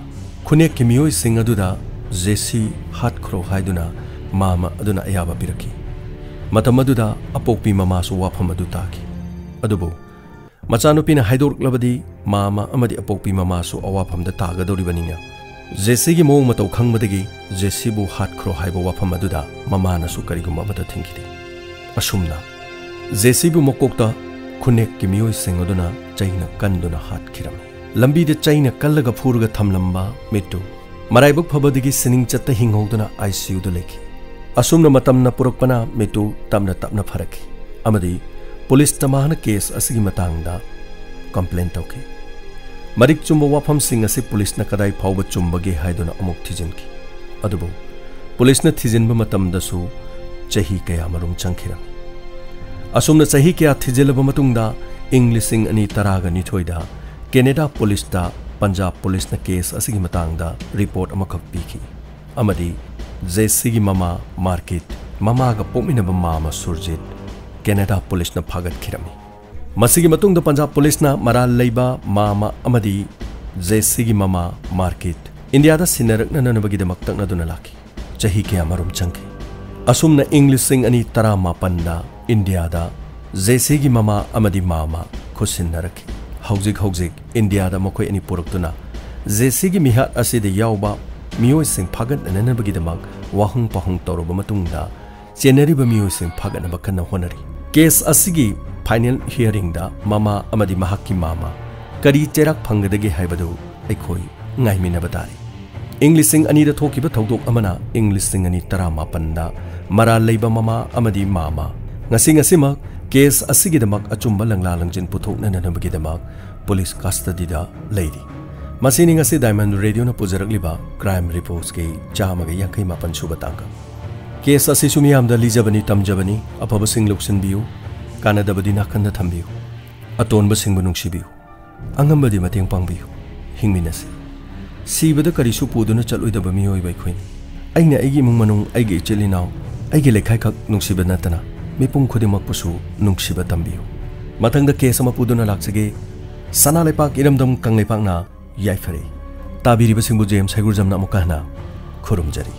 ꯈꯨꯅꯦꯛꯀꯤ ꯃꯤꯑꯣꯏꯁꯤꯡ ꯑꯗꯨꯗ ꯖꯦꯁꯤ ꯍꯥꯠꯈ꯭ꯔꯣ ꯍꯥꯏꯗꯨꯅ ꯃꯥꯃ ꯑꯗꯨꯅ ꯑꯌꯥꯕ ꯄꯤꯔꯛꯈꯤ꯫ ꯃꯇꯝ ꯑꯗꯨꯗ ꯑꯄꯣꯛꯄꯤ ꯃꯃꯥꯁꯨ ꯋꯥꯐꯝ ꯑꯗꯨ ꯇꯥꯈꯤ꯫ ꯑꯗꯨꯕꯨ ꯃꯆꯥꯅꯨꯄꯤꯅ ꯍꯥꯏꯗꯣꯔꯛꯂꯕꯗꯤ ꯃꯥꯃ ꯑꯃꯗꯤ ꯑꯄꯣꯛꯄꯤ ꯃꯃꯥꯁꯨ ꯑꯋꯥꯐꯝꯗ ꯇꯥꯒꯗꯧꯔꯤꯕꯅꯤꯅ, ꯖꯦꯁꯤꯒꯤ ꯃꯑꯣꯡ ꯃꯇꯧ ꯈꯪꯕꯗꯒꯤ ꯖꯦꯁꯤꯕꯨ ꯍꯥꯠꯈ꯭ꯔꯣ ꯍꯥꯏꯕ ꯋꯥꯐꯝ ꯑꯗꯨꯗ ꯃꯃꯥꯅꯁꯨ ꯀꯔꯤꯒꯨꯝꯕ ꯑꯃꯠꯇ ꯊꯤꯡꯈꯤꯗꯦ꯫ ꯑꯁꯨꯝꯅ ꯖꯦꯁꯤꯕꯨ ꯃꯀꯣꯛꯇ ꯈꯨꯅꯦꯛꯀꯤ ꯃꯤꯑꯣꯏꯁꯤꯡ ꯑꯗꯨꯅ ꯆꯩꯅ ꯀꯟꯗꯨꯅ ꯍꯥꯠꯈꯤꯔꯝꯃꯤ꯫ ꯂꯝꯕꯤꯗ ꯆꯩꯅ ꯀꯜꯂꯒ ꯐꯨꯔꯒ ꯊꯝꯂꯝꯕ ꯃꯤꯠꯇꯨ ꯃꯔꯥꯏꯕꯛ ꯐꯕꯗꯒꯤ ꯁꯤꯅꯤꯡ ꯆꯠꯇ ꯍꯤꯡꯍꯧꯗꯨꯅ ICUꯗ ꯂꯩꯈꯤ꯫ ꯑꯁꯨꯝꯅ ꯃꯇꯝꯅ ꯄꯨꯔꯛꯄꯅ ꯃꯤꯠꯇꯨ ꯇꯞꯅ ꯇꯞꯅ ꯐꯔꯛꯈꯤ ꯑꯃꯗꯤ ꯄꯨꯂꯤꯁꯇ ꯃꯍꯥꯛꯅ ꯀꯦꯁ ꯑꯁꯤꯒꯤ ꯃꯇꯥꯡꯗ ꯀꯝꯄ꯭ꯂꯦꯟ ꯇꯧꯈꯤ꯫ ꯃꯔꯤꯛ ꯆꯨꯝꯕ ꯋꯥꯐꯝꯁꯤꯡ ꯑꯁꯤ ꯄꯨꯂꯤꯁꯅ ꯀꯗꯥꯏ ꯐꯥꯎꯕ ꯆꯨꯝꯕꯒꯦ ꯍꯥꯏꯗꯨꯅ ꯑꯃꯨꯛ ꯊꯤꯖꯤꯟꯈꯤ꯫ ꯑꯗꯨꯕꯨ ꯄꯨꯂꯤꯁꯅ ꯊꯤꯖꯤꯟꯕ ꯃꯇꯝꯗꯁꯨ ꯆꯍꯤ ꯀꯌꯥ ꯃꯔꯨꯝ ꯆꯪꯈꯤꯔꯝꯃꯤ꯫ ꯑꯁꯨꯝꯅ ꯆꯍꯤ ꯀꯌꯥ ꯊꯤꯖꯤꯜꯂꯕ ꯃꯇꯨꯡꯗ, ꯏꯪ ꯂꯤꯁꯤꯡ ꯑꯅꯤ ꯇꯔꯥꯒ ꯅꯤꯊꯣꯏꯗ ꯀꯦꯅꯦꯗꯥ ꯄꯨꯂꯤꯁꯇ ꯄꯟꯖꯥꯕ ꯄꯨꯂꯤꯁꯅ ꯀꯦꯁ ꯑꯁꯤꯒꯤ ꯃꯇꯥꯡꯗ ꯔꯤꯄꯣꯔꯠ ꯑꯃꯈꯛ ꯄꯤꯈꯤ, ꯑꯃꯗꯤ ꯖꯦꯁꯤꯒꯤ ꯃꯃꯥ ꯃꯥꯔꯀꯤꯠ, ꯃꯃꯥꯒ ꯄꯣꯛꯃꯤꯟꯅꯕ ꯃꯥꯃ ꯁꯨꯔꯖꯤꯠ ꯀꯦꯅꯦꯗꯥ ꯄꯨꯂꯤꯁꯅ ꯐꯥꯒꯠꯈꯤꯔꯝꯃꯤ꯫ ꯃꯁꯤꯒꯤ ꯃꯇꯨꯡꯗ ꯄꯟꯖꯥꯕ ꯄꯨꯂꯤꯁꯅ ꯃꯔꯥꯜ ꯂꯩꯕ ꯃꯥꯃ ꯑꯃꯗꯤ ꯖꯦꯁꯤꯒꯤ ꯃꯃꯥ ꯃꯥꯔꯀꯤꯠ ꯏꯟꯗꯤꯌꯥꯗ ꯁꯤꯟꯅꯔꯛꯅꯅꯕꯒꯤꯗꯃꯛ ꯇꯛꯅꯗꯨꯅ ꯂꯥꯛꯈꯤ꯫ ꯆꯍꯤ ꯀꯌꯥ ꯃꯔꯨꯝ ꯆꯪꯈꯤ꯫ ꯑꯁꯨꯝꯅ ꯏꯪ ꯂꯤꯁꯤꯡ ꯑꯅꯤ ꯇꯔꯥꯃꯥꯄꯟꯗ ꯏꯟꯗꯤꯌꯥꯗ ꯖꯦꯁꯤꯒꯤ ꯃꯃꯥ ꯑꯃꯗꯤ ꯃꯥꯃ ꯈꯨꯠꯁꯤꯟꯅꯔꯛꯈꯤ꯫ ꯍꯧꯖꯤꯛ ꯍꯧꯖꯤꯛ ꯏꯟꯗꯤꯌꯥꯗ ꯃꯈꯣꯏ ꯑꯅꯤ ꯄꯨꯔꯛꯇꯨꯅ ꯖꯦꯁꯤꯒꯤ ꯃꯤꯍꯥꯠ ꯑꯁꯤꯗ ꯌꯥꯎꯕ ꯃꯤꯑꯣꯏꯁꯤꯡ ꯐꯥꯒꯠꯅꯅꯕꯒꯤꯗꯃꯛ ꯋꯥꯍꯪ ꯄꯥꯎꯍꯪ ꯇꯧꯔꯕ ꯃꯇꯨꯡꯗ ꯆꯦꯟꯅꯔꯤꯕ ꯃꯤꯑꯣꯏꯁꯤꯡ ꯐꯥꯒꯠꯅꯕ ꯀꯟꯅ ꯍꯣꯠꯅꯔꯤ꯫ ꯀꯦꯁ ꯑꯁꯤꯒꯤ ꯐꯥꯏꯅꯦꯜ ꯍꯤꯌꯔꯤꯡꯗ ꯃꯃꯥ ꯑꯃꯗꯤ ꯃꯍꯥꯛꯀꯤ ꯃꯥꯃ ꯀꯔꯤ ꯆꯩꯔꯥꯛ ꯐꯪꯒꯗꯒꯦ ꯍꯥꯏꯕꯗꯨ ꯑꯩꯈꯣꯏ ꯉꯥꯏꯃꯤꯟꯅꯕ ꯇꯥꯔꯤ꯫ ꯏꯪ ꯂꯤꯁꯤꯡ ꯑꯅꯤꯗ ꯊꯣꯛꯈꯤꯕ ꯊꯧꯗꯣꯛ ꯑꯃꯅ ꯏꯪ ꯂꯤꯁꯤꯡ ꯑꯅꯤ ꯇꯔꯥꯃꯥꯄꯟꯗ ꯃꯔꯥꯜ ꯂꯩꯕ ꯃꯃꯥ ꯑꯃꯗꯤ ꯃꯥꯃ ꯉꯁꯤ ꯉꯁꯤꯃꯛ ꯀꯦꯁ ꯑꯁꯤꯒꯤꯗꯃꯛ ꯑꯆꯨꯝꯕ ꯂꯪꯂꯥ ꯂꯪꯖꯤꯟ ꯄꯨꯊꯣꯛꯅꯅꯕꯒꯤꯗꯃꯛ ꯄꯨꯂꯤꯁ ꯀꯁꯇꯗꯤꯗ ꯂꯩꯔꯤ꯫ ꯃꯁꯤꯅꯤ ꯉꯁꯤ ꯗꯥꯏꯃꯟ ꯔꯦꯗꯤꯑꯣꯅ ꯄꯨꯖꯔꯛꯂꯤꯕ ꯀ꯭ꯔꯥꯏꯝ ꯔꯤꯄꯣꯔꯠꯁꯀꯤ ꯆꯥꯝꯃꯒ ꯌꯥꯡꯈꯩ ꯃꯥꯄꯟ ꯁꯨꯕ ꯇꯥꯡꯀꯛ꯫ ꯀꯦꯁ ꯑꯁꯤꯁꯨ ꯃꯤꯌꯥꯝꯗ ꯂꯤꯖꯕꯅꯤ, ꯇꯝꯖꯕꯅꯤ, ꯑꯐꯕꯁꯤꯡ ꯂꯧꯁꯤꯟꯕꯤꯌꯨ, ꯀꯥꯟꯅꯗꯕꯗꯤ ꯅꯥꯀꯟꯗ ꯊꯝꯕꯤꯌꯨ, ꯑꯇꯣꯟꯕꯁꯤꯡꯕꯨ ꯅꯨꯡꯁꯤꯕꯤꯌꯨ, ꯑꯉꯝꯕꯗꯤ ꯃꯇꯦꯡ ꯄꯥꯡꯕꯤꯌꯨ꯫ ꯍꯤꯡꯃꯤꯟꯅꯁꯤ꯫ ꯁꯤꯕꯗ ꯀꯔꯤꯁꯨ ꯄꯨꯗꯨꯅ ꯆꯠꯂꯣꯏꯗꯕ ꯃꯤꯑꯣꯏꯕ ꯑꯩꯈꯣꯏꯅꯤ꯫ ꯑꯩꯅ ꯑꯩꯒꯤ ꯏꯃꯨꯡ ꯃꯅꯨꯡ, ꯑꯩꯒꯤ ꯏꯆꯤꯜ ꯏꯅꯥꯎ, ꯑꯩꯒꯤ ꯂꯩꯀꯥꯏꯈꯛ ꯅꯨꯡꯁꯤꯕ ꯅꯠꯇꯅ ꯃꯤꯄꯨꯝ ꯈꯨꯗꯤꯡꯃꯛꯄꯨꯁꯨ ꯅꯨꯡꯁꯤꯕ ꯇꯝꯕꯤꯌꯨ꯫ ꯃꯊꯪꯗ ꯀꯦꯁ ꯑꯃ ꯄꯨꯗꯨꯅ ꯂꯥꯛꯆꯒꯦ꯫ ꯁꯅꯥ ꯂꯩꯄꯥꯛ ꯏꯔꯝꯗꯝ ꯀꯪꯂꯩꯄꯥꯛꯅ ꯌꯥꯏꯐꯔꯦ꯫ ꯇꯥꯕꯤꯔꯤꯕꯁꯤꯡꯕꯨ ꯖꯦꯝꯁ ꯍꯩꯒ꯭ꯔꯨꯖꯝꯅ ꯑꯃꯨꯛꯀ ꯍꯟꯅ ꯈꯨꯔꯨꯝꯖꯔꯤ꯫